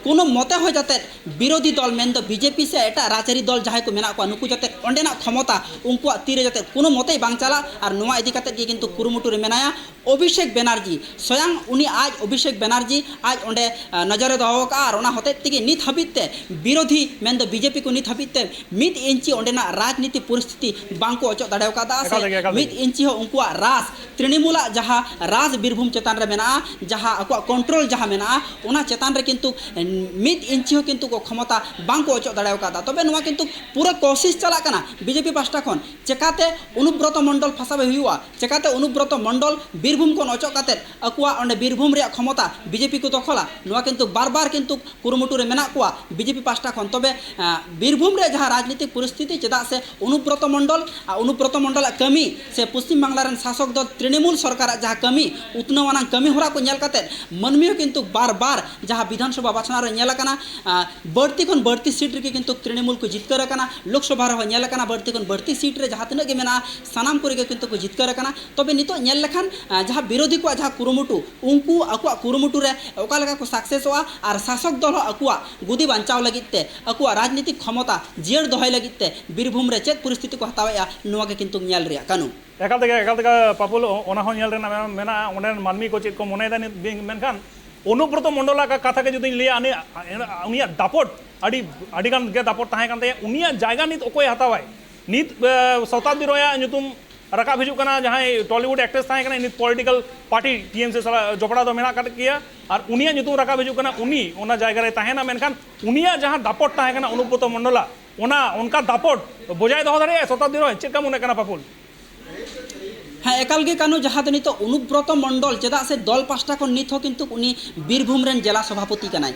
ᱠᱳᱱᱳ ᱢᱚᱛᱮ ᱦᱚᱸ ᱡᱟᱛᱮ ᱵᱤᱨᱳᱫᱷᱤ ᱫᱚᱞ ᱢᱮᱱᱫᱚ ᱵᱤᱡᱮᱯᱤ ᱥᱮ ᱮᱴᱟᱜ ᱨᱟᱡᱽᱟᱹᱨᱤ ᱫᱚᱞ ᱡᱟᱦᱟᱸᱭ ᱠᱚ ᱢᱮᱱᱟᱜ ᱠᱚᱣᱟ, ᱱᱩᱠᱩ ᱡᱟᱛᱮ ᱚᱸᱰᱮᱱᱟᱜ ᱠᱷᱚᱢᱚᱛᱟ ᱩᱱᱠᱩᱣᱟᱜ ᱛᱤᱨᱮ ᱡᱟᱛᱮ ᱠᱳᱱᱳ ᱢᱚᱛᱮᱭ ᱵᱟᱝ ᱪᱟᱞᱟᱜ, ᱟᱨ ᱱᱚᱣᱟ ᱤᱫᱤ ᱠᱟᱛᱮ ᱜᱮ ᱠᱤᱱᱛᱩ ᱠᱩᱨᱩᱢᱩᱴᱩ ᱨᱮ ᱢᱮᱱᱟᱭᱟ ᱚᱵᱷᱤᱥᱮᱠ ᱵᱮᱱᱟᱨᱡᱤ᱾ ᱥᱚᱭᱟᱝ ᱩᱱᱤ ᱟᱡ ᱚᱵᱷᱤᱥᱮᱠ ᱵᱮᱱᱟᱨᱡᱤ ᱟᱡ ᱚᱸᱰᱮ, ᱟ, ᱱᱚᱡᱚᱨᱮ ᱫᱚᱦᱚ ᱟᱠᱟᱫᱼᱟ, ᱟᱨ ᱚᱱᱟ ᱦᱚᱛᱮᱡ ᱛᱮᱜᱮ ᱱᱤᱛ ᱦᱟᱹᱵᱤᱡ ᱛᱮ ᱵᱤᱨᱳᱫᱷᱤ ᱢᱮᱱᱫᱚ ᱵᱤᱡᱮᱯᱤ ᱠᱚ ᱱᱤᱛ ᱦᱟᱹᱵᱤᱡ ᱛᱮ ᱢᱤᱫ ᱤᱧᱪᱤ ᱚᱸᱰᱮᱱᱟᱜ ᱨᱟᱡᱽᱱᱤᱛᱤ ᱯᱚᱨᱤᱥᱛᱷᱤᱛᱤ ᱵᱟᱝ ᱠᱚ ᱚᱪᱚᱜ ᱫᱟᱲᱮ ᱟᱠᱟᱫᱟ᱾ ᱥᱮ ᱮᱠᱟᱞ ᱛᱮᱜᱮ, ᱮᱠᱟᱞ ᱢᱤᱫ ᱛᱮᱜᱮ᱾ ᱤᱧᱪᱤ ᱦᱚᱸ ᱩᱱᱠᱩᱣᱟᱜ ᱨᱟᱡᱽ, ᱛᱨᱤᱱᱢᱩᱞᱟᱜ ᱡᱟᱦᱟᱸ ᱨᱟᱡᱽ ᱵᱤᱨᱵᱷᱩᱢ ᱪᱮᱛᱟᱱ ᱨᱮ ᱢᱮᱱᱟᱜᱼᱟ, ᱡᱟᱦᱟᱸ ᱟᱠᱚᱣᱟᱜ ᱠᱚᱱᱴᱨᱳᱞ ᱡᱟᱦᱟᱸ ᱢᱮᱱᱟᱜᱼᱟ, ᱚᱱᱟ ᱪᱮᱛᱟᱱ ᱨᱮ ᱠᱤᱱᱛᱩ ᱢᱤᱫ ᱤᱧᱪᱤ ᱦᱚᱸ ᱠᱤᱱᱛᱩ ᱠᱚ ᱠᱷᱚᱢᱚᱛᱟ ᱵᱟᱝ ᱠᱚ ᱚᱪᱚᱜ ᱫᱟᱲᱮ ᱟᱠᱟᱫᱟ᱾ ᱛᱚᱵᱮ ᱱᱚᱣᱟ ᱠᱤᱱᱛᱩ ᱯᱩᱨᱟᱹ ᱠᱳᱥᱤᱥ ᱪᱟᱞᱟᱜ ᱠᱟᱱᱟ ᱵᱤᱡᱮᱯᱤ ᱯᱟᱦᱴᱟ ᱠᱷᱚᱱ, ᱪᱮᱠᱟᱛᱮ ᱚᱱᱩᱵᱨᱚᱛᱚ ᱢᱚᱱᱰᱚᱞ ᱯᱷᱟᱥᱟᱣᱮ ᱦᱩᱭᱩᱜᱼᱟ, ᱪᱮᱠᱟᱛᱮ ᱚᱱᱩᱵᱨᱚᱛᱚ ᱢᱚᱱᱰᱚᱞ ᱵᱤᱨᱵᱷᱩᱢ ᱠᱷᱚᱱ ᱚᱪᱚᱜ ᱠᱟᱛᱮ ᱟᱠᱚᱣᱟᱜ ᱚᱸᱰᱮ ᱵᱤᱨᱵᱷᱩᱢ ᱨᱮᱭᱟᱜ ᱠᱷᱚᱢᱚᱛᱟ ᱵᱤᱡᱮᱯᱤ ᱠᱚ ᱫᱚᱠᱷᱚᱞᱟ᱾ ᱱᱚᱣᱟ ᱠᱤᱱᱛᱩ ᱵᱟᱨ ᱵᱟᱨ ᱠᱤᱱᱛᱩ ᱠᱩᱨᱩᱢᱩᱴᱩ ᱨᱮ ᱢᱮᱱᱟᱜ ᱠᱚᱣᱟ ᱵᱤᱡᱮᱯᱤ ᱯᱟᱦᱴᱟ ᱠᱷᱚᱱ᱾ ᱛᱚᱵᱮ, ᱟᱸ, ᱵᱤᱨᱵᱷᱩᱢ ᱨᱮ ᱡᱟᱦᱟᱸ ᱨᱟᱡᱽᱱᱤᱛᱤᱠ ᱯᱚᱨᱤᱥᱛᱷᱤᱛᱤ, ᱪᱮᱫᱟᱜ ᱥᱮ ᱚᱱᱩᱵᱨᱚᱛᱚ ᱢᱚᱱᱰᱚᱞ, ᱟᱨ ᱚᱱᱩᱵᱨᱚᱛᱚ ᱢᱚᱱᱰᱚᱞᱟᱜ ᱠᱟᱹᱢᱤ ᱥᱮ ᱯᱚᱥᱪᱤᱢ ᱵᱟᱝᱞᱟ ᱨᱮᱱ ᱥᱟᱥᱚᱠ ᱫᱚᱞ ᱛᱨᱤᱱᱢᱩᱞ ᱥᱚᱨᱠᱟᱨᱟᱜ ᱡᱟᱦᱟᱸ ᱠᱟᱹᱢᱤ, ᱩᱛᱱᱟᱹᱣ ᱟᱱᱟᱜ ᱠᱟᱹᱢᱤ ᱦᱚᱨᱟ ᱠᱚ ᱧᱮᱞ ᱠᱟᱛᱮ ᱢᱟᱹᱱᱢᱤ ᱦᱚᱸ ᱠᱤᱱᱛᱩ ᱵᱟᱨ ᱵᱟᱨ ᱡᱟᱦᱟᱸ ᱵᱤᱫᱷᱟᱱ ᱥᱚᱵᱷᱟ ᱵᱟᱪᱷᱱᱟᱣ ᱨᱮ ᱧᱮᱞ ᱟᱠᱟᱱᱟ, ᱟᱸ, ᱵᱟᱹᱲᱛᱤ ᱠᱷᱚᱱ ᱵᱟᱹᱲᱛᱤ ᱥᱤᱴ ᱨᱮᱜᱮ ᱠᱤᱱᱛᱩ ᱛᱨᱤᱱᱢᱩᱞ ᱠᱚ ᱡᱤᱛᱠᱟᱹᱨ ᱟᱠᱟᱱᱟ᱾ ᱞᱳᱠᱥᱚᱵᱷᱟ ᱨᱮᱦᱚᱸ ᱧᱮᱞ ᱟᱠᱟᱱᱟ, ᱵᱟᱹᱲᱛᱤ ᱠᱷᱚᱱ ᱵᱟᱹᱲᱛᱤ ᱥᱤᱴ ᱨᱮ ᱡᱟᱦᱟᱸ ᱛᱤᱱᱟᱹᱜ ᱜᱮ ᱢᱮᱱᱟᱜᱼᱟ, ᱥᱟᱱᱟᱢ ᱠᱚᱨᱮ ᱜᱮ ᱠᱤᱱᱛᱩ ᱠᱚ ᱡᱤᱛᱠᱟᱹᱨ ᱟᱠᱟᱱᱟ᱾ ᱛᱚᱵᱮ ᱱᱤᱛᱚᱜ ᱧᱮᱞ ᱞᱮᱠᱷᱟᱱ, ᱟᱸ, ᱡᱟᱦᱟᱸ ᱵᱤᱨᱳᱫᱷᱤ ᱠᱚᱣᱟᱜ ᱡᱟᱦᱟᱸ ᱠᱩᱨᱩᱢᱩᱴᱩ, ᱩᱱᱠᱩ ᱟᱠᱚᱣᱟᱜ ᱠᱩᱨᱩᱢᱩᱴᱩ ᱨᱮ ᱚᱠᱟ ᱞᱮᱠᱟ ᱠᱚ ᱥᱟᱠᱥᱮᱥᱚᱜᱼᱟ ᱟᱨ ᱥᱟᱥᱚᱠ ᱫᱚᱞ ᱦᱚᱸ ᱟᱠᱚᱣᱟᱜ ᱜᱚᱫᱤ ᱵᱟᱧᱪᱟᱣ ᱞᱟᱹᱜᱤᱫ ᱛᱮ, ᱟᱠᱚᱣᱟᱜ ᱨᱟᱡᱽᱱᱤᱛᱤᱠ ᱠᱷᱚᱢᱚᱛᱟ ᱡᱤᱭᱟᱹᱲ ᱫᱚᱦᱚᱭ ᱞᱟᱹᱜᱤᱫ ᱛᱮ ᱵᱤᱨᱵᱷᱩᱢ ᱨᱮ ᱪᱮᱫ ᱯᱚᱨᱤᱥᱛᱷᱤᱛᱤ ᱠᱚ ᱦᱟᱛᱟᱣᱮᱫᱼᱟ, ᱱᱚᱣᱟ ᱜᱮ ᱠᱤᱱᱛᱩ ᱧᱮᱞ ᱨᱮᱭᱟᱜ ᱠᱟᱹᱱᱩ᱾ ᱮᱠᱟᱞ ᱛᱮᱜᱮ, ᱮᱠᱟᱞ ᱛᱮᱜᱮ ᱯᱟᱯᱩᱞ, ᱚ-, ᱚᱱᱟ ᱦᱚᱸ ᱧᱮᱞ ᱨᱮᱱᱟᱜ ᱢᱮᱱᱟᱜᱼᱟ, ᱚᱸᱰᱮᱱ ᱢᱟᱹᱱᱢᱤ ᱠᱚ ᱪᱮᱫ ᱠᱚ ᱢᱚᱱᱮᱭᱮᱫᱟ ᱱᱤᱛ ᱵᱤ-, ᱢᱮᱱᱠᱷᱟᱱ ᱚᱱᱩᱵᱨᱚᱛᱚ ᱢᱚᱱᱰᱚᱞᱟᱜ ᱠᱟ-, ᱠᱟᱛᱷᱟ ᱜᱮ ᱡᱩᱫᱤᱧ ᱞᱟᱹᱭᱟ, ᱩᱱᱤ, ᱩᱱᱤᱭᱟᱜ ᱫᱟᱯᱚᱴ ᱟᱹᱰᱤ, ᱟᱹᱰᱤ ᱜᱟᱱ ᱜᱮ ᱫᱟᱯᱚᱴ ᱛᱟᱦᱮᱸ ᱠᱟᱱ ᱛᱟᱭᱟ᱾ ᱩᱱᱤᱭᱟᱜ ᱡᱟᱭᱜᱟ ᱱᱤᱛ ᱚᱠᱚᱭᱮ ᱦᱟᱛᱟᱣᱟᱭ? ᱱᱤᱛ, ᱮ, ᱥᱚᱛᱟᱵᱫᱤ ᱨᱚᱭᱟᱜ ᱧᱩᱛᱩᱢ ᱨᱟᱠᱟᱵ ᱦᱤᱡᱩᱜ ᱠᱟᱱᱟ, ᱡᱟᱦᱟᱸᱭ ᱴᱚᱞᱤᱣᱩᱰ ᱮᱠᱴᱨᱮᱥ ᱛᱟᱦᱮᱸ ᱠᱟᱱᱟᱭ, ᱱᱤᱛ ᱯᱚᱞᱤᱴᱤᱠᱟᱞ ᱯᱟᱨᱴᱤ ᱴᱤ ᱮᱢ ᱥᱤ ᱥᱟᱞᱟᱜ ᱡᱚᱯᱲᱟᱣ ᱫᱚ ᱢᱮᱱᱟᱜ ᱟᱠᱟᱫ ᱜᱮᱭᱟ, ᱟᱨ ᱩᱱᱤᱭᱟᱜ ᱧᱩᱛᱩᱢ ᱨᱟᱠᱟᱵ ᱦᱤᱡᱩᱜ ᱠᱟᱱᱟ, ᱩᱱᱤ ᱚᱱᱟ ᱡᱟᱭᱜᱟ ᱨᱮ ᱛᱟᱦᱮᱱᱟ, ᱢᱮᱱᱠᱷᱟᱱ ᱩᱱᱤᱭᱟᱜ ᱡᱟᱦᱟᱸ ᱫᱟᱯᱚᱴ ᱛᱟᱦᱮᱸ ᱠᱟᱱᱟ ᱚᱱᱩᱵᱨᱚᱛᱚ ᱢᱚᱱᱰᱚᱞᱟᱜ, ᱚᱱᱟ ᱚᱱᱠᱟ ᱫᱟᱯᱚᱴ ᱵᱚᱡᱟᱭ ᱫᱚᱦᱚ ᱫᱟᱲᱮᱭᱟᱜᱼᱟ ᱥᱚᱛᱟᱵᱫᱤ ᱨᱚᱭ? ᱪᱮᱫ ᱞᱮᱠᱟ ᱢᱚᱱᱮᱜ ᱠᱟᱱᱟ ᱯᱟᱯᱩᱞ? ᱦᱮᱸ, ᱮᱠᱟᱞ ᱜᱮ ᱠᱟᱹᱱᱩ, ᱡᱟᱦᱟᱸ ᱫᱚ ᱱᱤᱛᱚᱜ ᱚᱱᱩᱵᱨᱚᱛᱚ ᱢᱚᱱᱰᱚᱞ, ᱪᱮᱫᱟᱜ ᱥᱮ ᱫᱚᱞ ᱯᱟᱦᱴᱟ ᱠᱷᱚᱱ ᱱᱤᱛ ᱦᱚᱸ ᱠᱤᱱᱛᱩ ᱩᱱᱤ ᱵᱤᱨᱵᱷᱩᱢ ᱨᱮᱱ ᱡᱮᱞᱟ ᱥᱚᱵᱷᱟᱯᱚᱛᱤ ᱠᱟᱱᱟᱭ᱾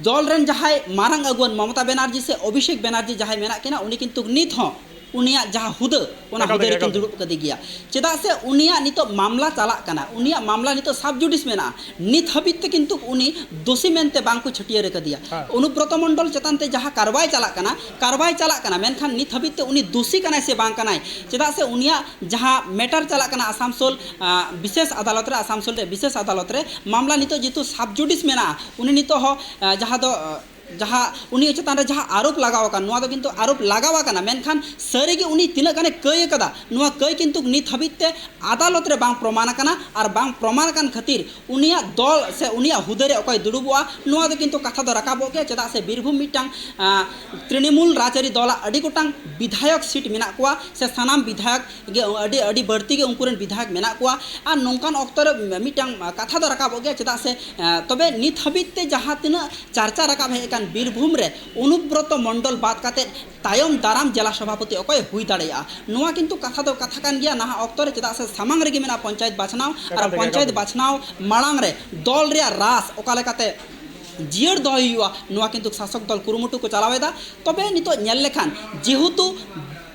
ᱫᱚᱞ ᱨᱮᱱ ᱡᱟᱦᱟᱸᱭ ᱢᱟᱨᱟᱝ ᱟᱹᱜᱩᱣᱟᱹᱱ ᱢᱚᱢᱚᱛᱟ ᱵᱮᱱᱟᱨᱡᱤ ᱥᱮ ᱚᱵᱷᱤᱥᱮᱠ ᱵᱮᱱᱟᱨᱡᱤ ᱡᱟᱦᱟᱸᱭ ᱢᱮᱱᱟᱜ ᱠᱤᱱᱟ, ᱩᱱᱤ ᱠᱤᱱᱛᱩ ᱱᱤᱛ ᱦᱚᱸ ᱩᱱᱤᱭᱟᱜ ᱡᱟᱦᱟᱸ ᱦᱩᱫᱟᱹ, ᱚᱱᱟ ᱮᱠᱟᱞ ᱦᱩᱫᱟᱹ ᱛᱮᱜᱮ, ᱨᱮᱠᱤᱱ ᱮᱠᱟᱞ ᱛᱮᱜᱮ᱾ ᱫᱩᱲᱩᱵ ᱠᱟᱫᱮ ᱜᱮᱭᱟ᱾ ᱪᱮᱫᱟᱜ ᱥᱮ ᱩᱱᱤᱭᱟᱜ ᱱᱤᱛᱚᱜ ᱢᱟᱢᱞᱟ ᱪᱟᱞᱟᱜ ᱠᱟᱱᱟ, ᱩᱱᱤᱭᱟᱜ ᱢᱟᱢᱞᱟ ᱱᱤᱛᱚᱜ ᱥᱟᱵ ᱡᱩᱰᱤᱥ ᱢᱮᱱᱟᱜᱼᱟ᱾ ᱱᱤᱛ ᱦᱟᱹᱵᱤᱡ ᱛᱮ ᱠᱤᱱᱛᱩ ᱩᱱᱤ ᱫᱳᱥᱤ ᱢᱮᱱᱛᱮ ᱵᱟᱝ ᱠᱚ ᱪᱷᱟᱹᱴᱭᱟᱹᱨ ᱟᱠᱟᱫᱮᱭᱟ᱾ ᱦᱮᱸ᱾ ᱚᱱᱩᱵᱨᱚᱛᱚ ᱢᱚᱱᱰᱚᱞ ᱪᱮᱛᱟᱱ ᱛᱮ ᱡᱟᱦᱟᱸ ᱠᱟᱨᱣᱟᱭ ᱪᱟᱞᱟᱜ ᱠᱟᱱᱟ, ᱠᱟᱨᱣᱟᱭ ᱪᱟᱞᱟᱜ ᱠᱟᱱᱟ, ᱢᱮᱱᱠᱷᱟᱱ ᱱᱤᱛ ᱦᱟᱹᱵᱤᱡ ᱛᱮ ᱩᱱᱤ ᱫᱳᱥᱤ ᱠᱟᱱᱟᱭ ᱥᱮ ᱵᱟᱝ ᱠᱟᱱᱟᱭ, ᱪᱮᱫᱟᱜ ᱥᱮ ᱩᱱᱤᱭᱟᱜ ᱡᱟᱦᱟᱸ ᱢᱮᱴᱟᱨ ᱪᱟᱞᱟᱜ ᱠᱟᱱᱟ ᱟᱥᱟᱱᱥᱳᱞ, ᱟ, ᱵᱤᱥᱮᱥ ᱟᱫᱟᱞᱚᱛ ᱨᱮ, ᱟᱥᱟᱱᱥᱳᱞ ᱨᱮ ᱵᱤᱥᱮᱥ ᱟᱫᱟᱞᱚᱛ ᱨᱮ ᱢᱟᱢᱞᱟ ᱱᱤᱛᱚᱜ ᱡᱮᱦᱮᱛᱩ ᱥᱟᱵ ᱡᱩᱰᱤᱥ ᱢᱮᱱᱟᱜᱼᱟ, ᱩᱱᱤ ᱱᱤᱛᱚᱜ ᱦᱚᱸ, ᱟ, ᱡᱟᱦᱟᱸ ᱫᱚ, ᱟ, ᱡᱟᱦᱟᱸ ᱩᱱᱤ ᱪᱮᱛᱟᱱ ᱨᱮ ᱡᱟᱦᱟᱸ ᱟᱨᱳᱯ ᱞᱟᱜᱟᱣ ᱟᱠᱟᱱ, ᱱᱚᱣᱟ ᱫᱚ ᱠᱤᱱᱛᱩ ᱟᱨᱳᱯ ᱞᱟᱜᱟᱣ ᱟᱠᱟᱱᱟ, ᱢᱮᱱᱠᱷᱟᱱ ᱥᱟᱹᱨᱤᱜᱮ ᱩᱱᱤ ᱛᱤᱱᱟᱹᱜ ᱜᱟᱱᱮ ᱠᱟᱹᱭ ᱟᱠᱟᱫᱟ, ᱱᱚᱣᱟ ᱠᱟᱹᱭ ᱠᱤᱱᱛᱩ ᱱᱤᱛ ᱦᱟᱹᱵᱤᱡ ᱛᱮ ᱟᱫᱟᱞᱚᱛ ᱨᱮ ᱵᱟᱝ ᱯᱨᱚᱢᱟᱱ ᱟᱠᱟᱱᱟ᱾ ᱟᱨ ᱵᱟᱝ ᱯᱨᱚᱢᱟᱱ ᱟᱠᱟᱱ ᱠᱷᱟᱹᱛᱤᱨ ᱩᱱᱤᱭᱟᱜ ᱫᱚᱞ ᱥᱮ ᱩᱱᱤᱭᱟᱜ ᱦᱩᱫᱟᱹ ᱨᱮ ᱚᱠᱚᱭ ᱫᱩᱲᱩᱵᱚᱜᱼᱟ, ᱱᱚᱣᱟ ᱫᱚ ᱠᱤᱱᱛᱩ ᱠᱟᱛᱷᱟ ᱫᱚ ᱨᱟᱠᱟᱵᱚᱜ ᱜᱮᱭᱟ᱾ ᱪᱮᱫᱟᱜ ᱥᱮ ᱵᱤᱨᱵᱷᱩᱢ ᱢᱤᱫᱴᱟᱝ, ᱟ, ᱛᱨᱤᱱᱢᱩᱞ ᱨᱟᱡᱽᱟᱹᱨᱤ ᱫᱚᱞᱟᱜ ᱟᱹᱰᱤ ᱜᱚᱴᱟᱝ ᱵᱤᱫᱷᱟᱭᱚᱠ ᱥᱤᱴ ᱢᱮᱱᱟᱜ ᱠᱚᱣᱟ, ᱥᱮ ᱥᱟᱱᱟᱢ ᱵᱤᱫᱷᱟᱭᱚᱠ ᱜᱮ ᱟᱹᱰᱤ, ᱟᱹᱰᱤ ᱵᱟᱹᱲᱛᱤ ᱜᱮ ᱩᱱᱠᱩ ᱨᱮᱱ ᱵᱤᱫᱷᱟᱭᱚᱠ ᱢᱮᱱᱟᱜ ᱠᱚᱣᱟ᱾ ᱟᱨ ᱱᱚᱝᱠᱟᱱ ᱚᱠᱛᱚ ᱨᱮ ᱢᱤᱫᱴᱟᱝ ᱠᱟᱛᱷᱟ ᱫᱚ ᱨᱟᱠᱟᱵᱚᱜ ᱜᱮᱭᱟ, ᱪᱮᱫᱟᱜ ᱥᱮ, ᱮ, ᱛᱚᱵᱮ ᱱᱤᱛ ᱦᱟᱹᱵᱤᱡ ᱛᱮ ᱡᱟᱦᱟᱸ ᱛᱤᱱᱟᱹᱜ ᱪᱟᱨᱪᱟ ᱨᱟᱠᱟᱵ ᱦᱮᱡ ᱟᱠᱟᱱ ᱵᱤᱨᱵᱷᱩᱢ ᱨᱮ ᱚᱱᱩᱵᱨᱚᱛᱚ ᱢᱚᱱᱰᱚᱞ ᱵᱟᱫ ᱠᱟᱛᱮ ᱛᱟᱭᱚᱢ ᱫᱟᱨᱟᱢ ᱡᱮᱞᱟ ᱥᱚᱵᱷᱟᱯᱚᱛᱤ ᱚᱠᱚᱭ ᱦᱩᱭ ᱫᱟᱲᱮᱭᱟᱜᱼᱟ, ᱱᱚᱣᱟ ᱠᱤᱱᱛᱩ ᱠᱟᱛᱷᱟ ᱫᱚ ᱠᱟᱛᱷᱟ ᱠᱟᱱ ᱜᱮᱭᱟ ᱱᱟᱦᱟᱜ ᱚᱠᱛᱚ ᱨᱮ, ᱪᱮᱫᱟᱜ ᱥᱮ ᱥᱟᱢᱟᱝ ᱨᱮᱜᱮ ᱢᱮᱱᱟᱜᱼᱟ ᱯᱚᱧᱪᱟᱭᱮᱛ ᱵᱟᱪᱷᱱᱟᱣ᱾ ᱟᱨ ᱮᱠᱟᱞ ᱛᱮᱜᱮ, ᱯᱚᱧᱪᱟᱭᱮᱛ ᱮᱠᱟᱞ ᱛᱮᱜᱮ᱾ ᱵᱟᱪᱷᱱᱟᱣ ᱢᱟᱲᱟᱝ ᱨᱮ ᱫᱚᱞ ᱨᱮᱭᱟᱜ ᱨᱟᱥ ᱚᱠᱟ ᱞᱮᱠᱟᱛᱮ ᱡᱤᱭᱟᱹᱲ ᱫᱚᱦᱚᱭ ᱦᱩᱭᱩᱜᱼᱟ, ᱱᱚᱣᱟ ᱠᱤᱱᱛᱩ ᱥᱟᱥᱚᱠ ᱫᱚᱞ ᱠᱩᱨᱩᱢᱩᱴᱩ ᱠᱚ ᱪᱟᱞᱟᱣ ᱮᱫᱟ᱾ ᱛᱚᱵᱮ ᱱᱤᱛᱚᱜ ᱧᱮᱞ ᱞᱮᱠᱷᱟᱱ ᱡᱮᱦᱮᱛᱩ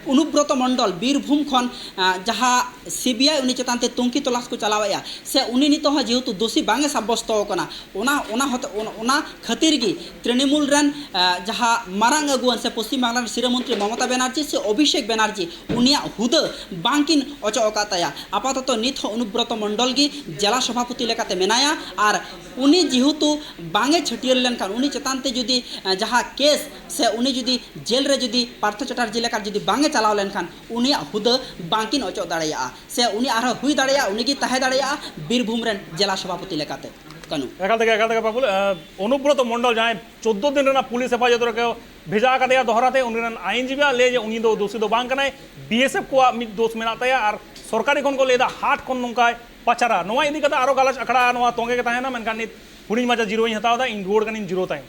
ᱚᱱᱩᱵᱨᱚᱛᱚ ᱢᱚᱱᱰᱚᱞ ᱵᱤᱨᱵᱷᱩᱢ ᱠᱷᱚᱱ, ᱟ, ᱡᱟᱦᱟᱸ ᱥᱤᱵᱤᱟᱭ ᱩᱱᱤ ᱪᱮᱛᱟᱱ ᱛᱮ ᱛᱩᱝᱠᱷᱤ ᱛᱚᱞᱟᱥ ᱠᱚ ᱪᱟᱞᱟᱣᱮᱫᱼᱟ, ᱥᱮ ᱩᱱᱤ ᱱᱤᱛᱚᱜ ᱦᱚᱸ ᱡᱮᱦᱮᱛᱩ ᱫᱳᱥᱤ ᱵᱟᱝ ᱮ ᱥᱟᱵᱵᱚᱥᱛᱚ ᱟᱠᱟᱱᱟ, ᱚᱱᱟ, ᱚᱱᱟ ᱦᱚᱛᱮ-, ᱚᱱᱟ, ᱚᱱᱟ ᱠᱷᱟᱹᱛᱤᱨ ᱜᱮ ᱛᱨᱤᱱᱢᱩᱞ ᱨᱮᱱ, ᱟ, ᱡᱟᱦᱟᱸ ᱢᱟᱨᱟᱝ ᱟᱹᱜᱩᱣᱟᱹᱱ ᱥᱮ ᱯᱚᱥᱪᱤᱢ ᱵᱟᱝᱞᱟ ᱨᱮᱱ ᱥᱤᱨᱟᱹ ᱢᱚᱱᱛᱨᱤ ᱢᱚᱢᱚᱛᱟ ᱵᱮᱱᱟᱨᱡᱤ ᱥᱮ ᱚᱵᱷᱤᱥᱮᱠ ᱵᱮᱱᱟᱨᱡᱤ ᱩᱱᱤᱭᱟᱜ ᱦᱩᱫᱟᱹ ᱵᱟᱝᱠᱤᱱ ᱚᱪᱚᱜ ᱟᱠᱟᱫ ᱛᱟᱭᱟ᱾ ᱟᱯᱟᱛᱚᱛᱚ ᱱᱤᱛ ᱦᱚᱸ ᱚᱱᱩᱵᱨᱚᱛᱚ ᱢᱚᱱᱰᱚᱞ ᱜᱮ ᱡᱮᱞᱟ ᱥᱚᱵᱷᱟᱯᱚᱛᱤ ᱞᱮᱠᱟᱛᱮ ᱢᱮᱱᱟᱭᱟ᱾ ᱟᱨ ᱩᱱᱤ ᱡᱮᱦᱮᱛᱩ ᱵᱟᱝ ᱮ ᱪᱷᱟᱹᱴᱭᱟᱹᱨ ᱞᱮᱱᱠᱷᱟᱱ, ᱩᱱᱤ ᱪᱮᱛᱟᱱ ᱛᱮ ᱡᱩᱫᱤ, ᱟ, ᱡᱟᱦᱟᱸ ᱠᱮᱥ ᱥᱮ ᱩᱱᱤ ᱡᱩᱫᱤ ᱡᱮᱞ ᱨᱮ ᱡᱩᱫᱤ ᱯᱟᱨᱛᱷᱚ ᱪᱟᱴᱟᱨᱡᱤ ᱞᱮᱠᱟ ᱡᱩᱫᱤ ᱵᱟᱝ ᱮ ᱪᱟᱞᱟᱣ ᱞᱮᱱᱠᱷᱟᱱ, ᱩᱱᱤᱭᱟᱜ ᱦᱩᱫᱟᱹ ᱵᱟᱝᱠᱤᱱ ᱚᱪᱚᱜ ᱫᱟᱲᱮᱭᱟᱜᱼᱟ, ᱥᱮ ᱩᱱᱤ ᱟᱨᱦᱚᱸ ᱦᱩᱭ ᱫᱟᱲᱮᱭᱟᱜᱼᱟ, ᱩᱱᱤ ᱜᱮ ᱛᱟᱦᱮᱸ ᱫᱟᱲᱮᱭᱟᱜᱼᱟ ᱵᱤᱨᱵᱷᱩᱢ ᱨᱮᱱ ᱡᱮᱞᱟ ᱥᱚᱵᱷᱟᱯᱚᱛᱤ ᱞᱮᱠᱟᱛᱮ᱾ ᱠᱟᱹᱱᱩ᱾ ᱮᱠᱟᱞ ᱛᱮᱜᱮ, ᱮᱠᱟᱞ ᱛᱮᱜᱮ ᱵᱟᱵᱩᱞ, ᱟᱸ, ᱚᱱᱩᱵᱨᱚᱛᱚ ᱢᱚᱱᱰᱚᱞ ᱡᱟᱦᱟᱸᱭ ᱪᱳᱫᱽᱫᱳ ᱫᱤᱱ ᱨᱮᱱᱟᱜ ᱯᱩᱞᱤᱥ ᱦᱮᱯᱷᱟᱡᱚᱛ ᱨᱮᱠᱚ ᱵᱷᱮᱡᱟ ᱟᱠᱟᱫᱮᱭᱟ ᱫᱚᱦᱲᱟ ᱛᱮ, ᱩᱱᱤ ᱨᱮᱱ ᱟᱭᱤᱱᱡᱤᱵᱤᱭᱟᱜ ᱞᱟᱹᱭ ᱡᱮ ᱩᱱᱤ ᱫᱚ ᱫᱳᱥᱤ ᱫᱚ ᱵᱟᱝ ᱠᱟᱱᱟᱭ, ᱵᱤᱮᱥᱮᱯᱷ ᱠᱚᱣᱟᱜ ᱢᱤᱫ ᱫᱳᱥ ᱢᱮᱱᱟᱜ ᱛᱟᱭᱟ ᱟᱨ ᱥᱚᱨᱠᱟᱨᱤ ᱠᱷᱚᱱ ᱠᱚ ᱞᱟᱹᱭ ᱮᱫᱟ ᱦᱟᱴ ᱠᱷᱚᱱ ᱱᱚᱝᱠᱟᱭ ᱯᱟᱪᱟᱨᱟ᱾ ᱱᱚᱣᱟ ᱤᱫᱤ ᱠᱟᱛᱮ ᱟᱨᱚ ᱜᱟᱞᱚᱪ ᱟᱠᱷᱲᱟ ᱱᱚᱣᱟ ᱛᱚᱸᱜᱮ ᱜᱮ ᱛᱟᱦᱮᱱᱟ, ᱢᱮᱱᱠᱷᱟᱱ ᱱᱤᱛ ᱦᱩᱰᱤᱧ ᱢᱟᱪᱷᱟ ᱡᱤᱨᱟᱹᱣ ᱤᱧ ᱦᱟᱛᱟᱣ ᱮᱫᱟ, ᱤᱧ ᱨᱩᱣᱟᱹᱲ ᱠᱟᱹᱱᱟᱹᱧ ᱡᱤᱨᱟᱹᱣ ᱛᱟᱭᱚᱢ᱾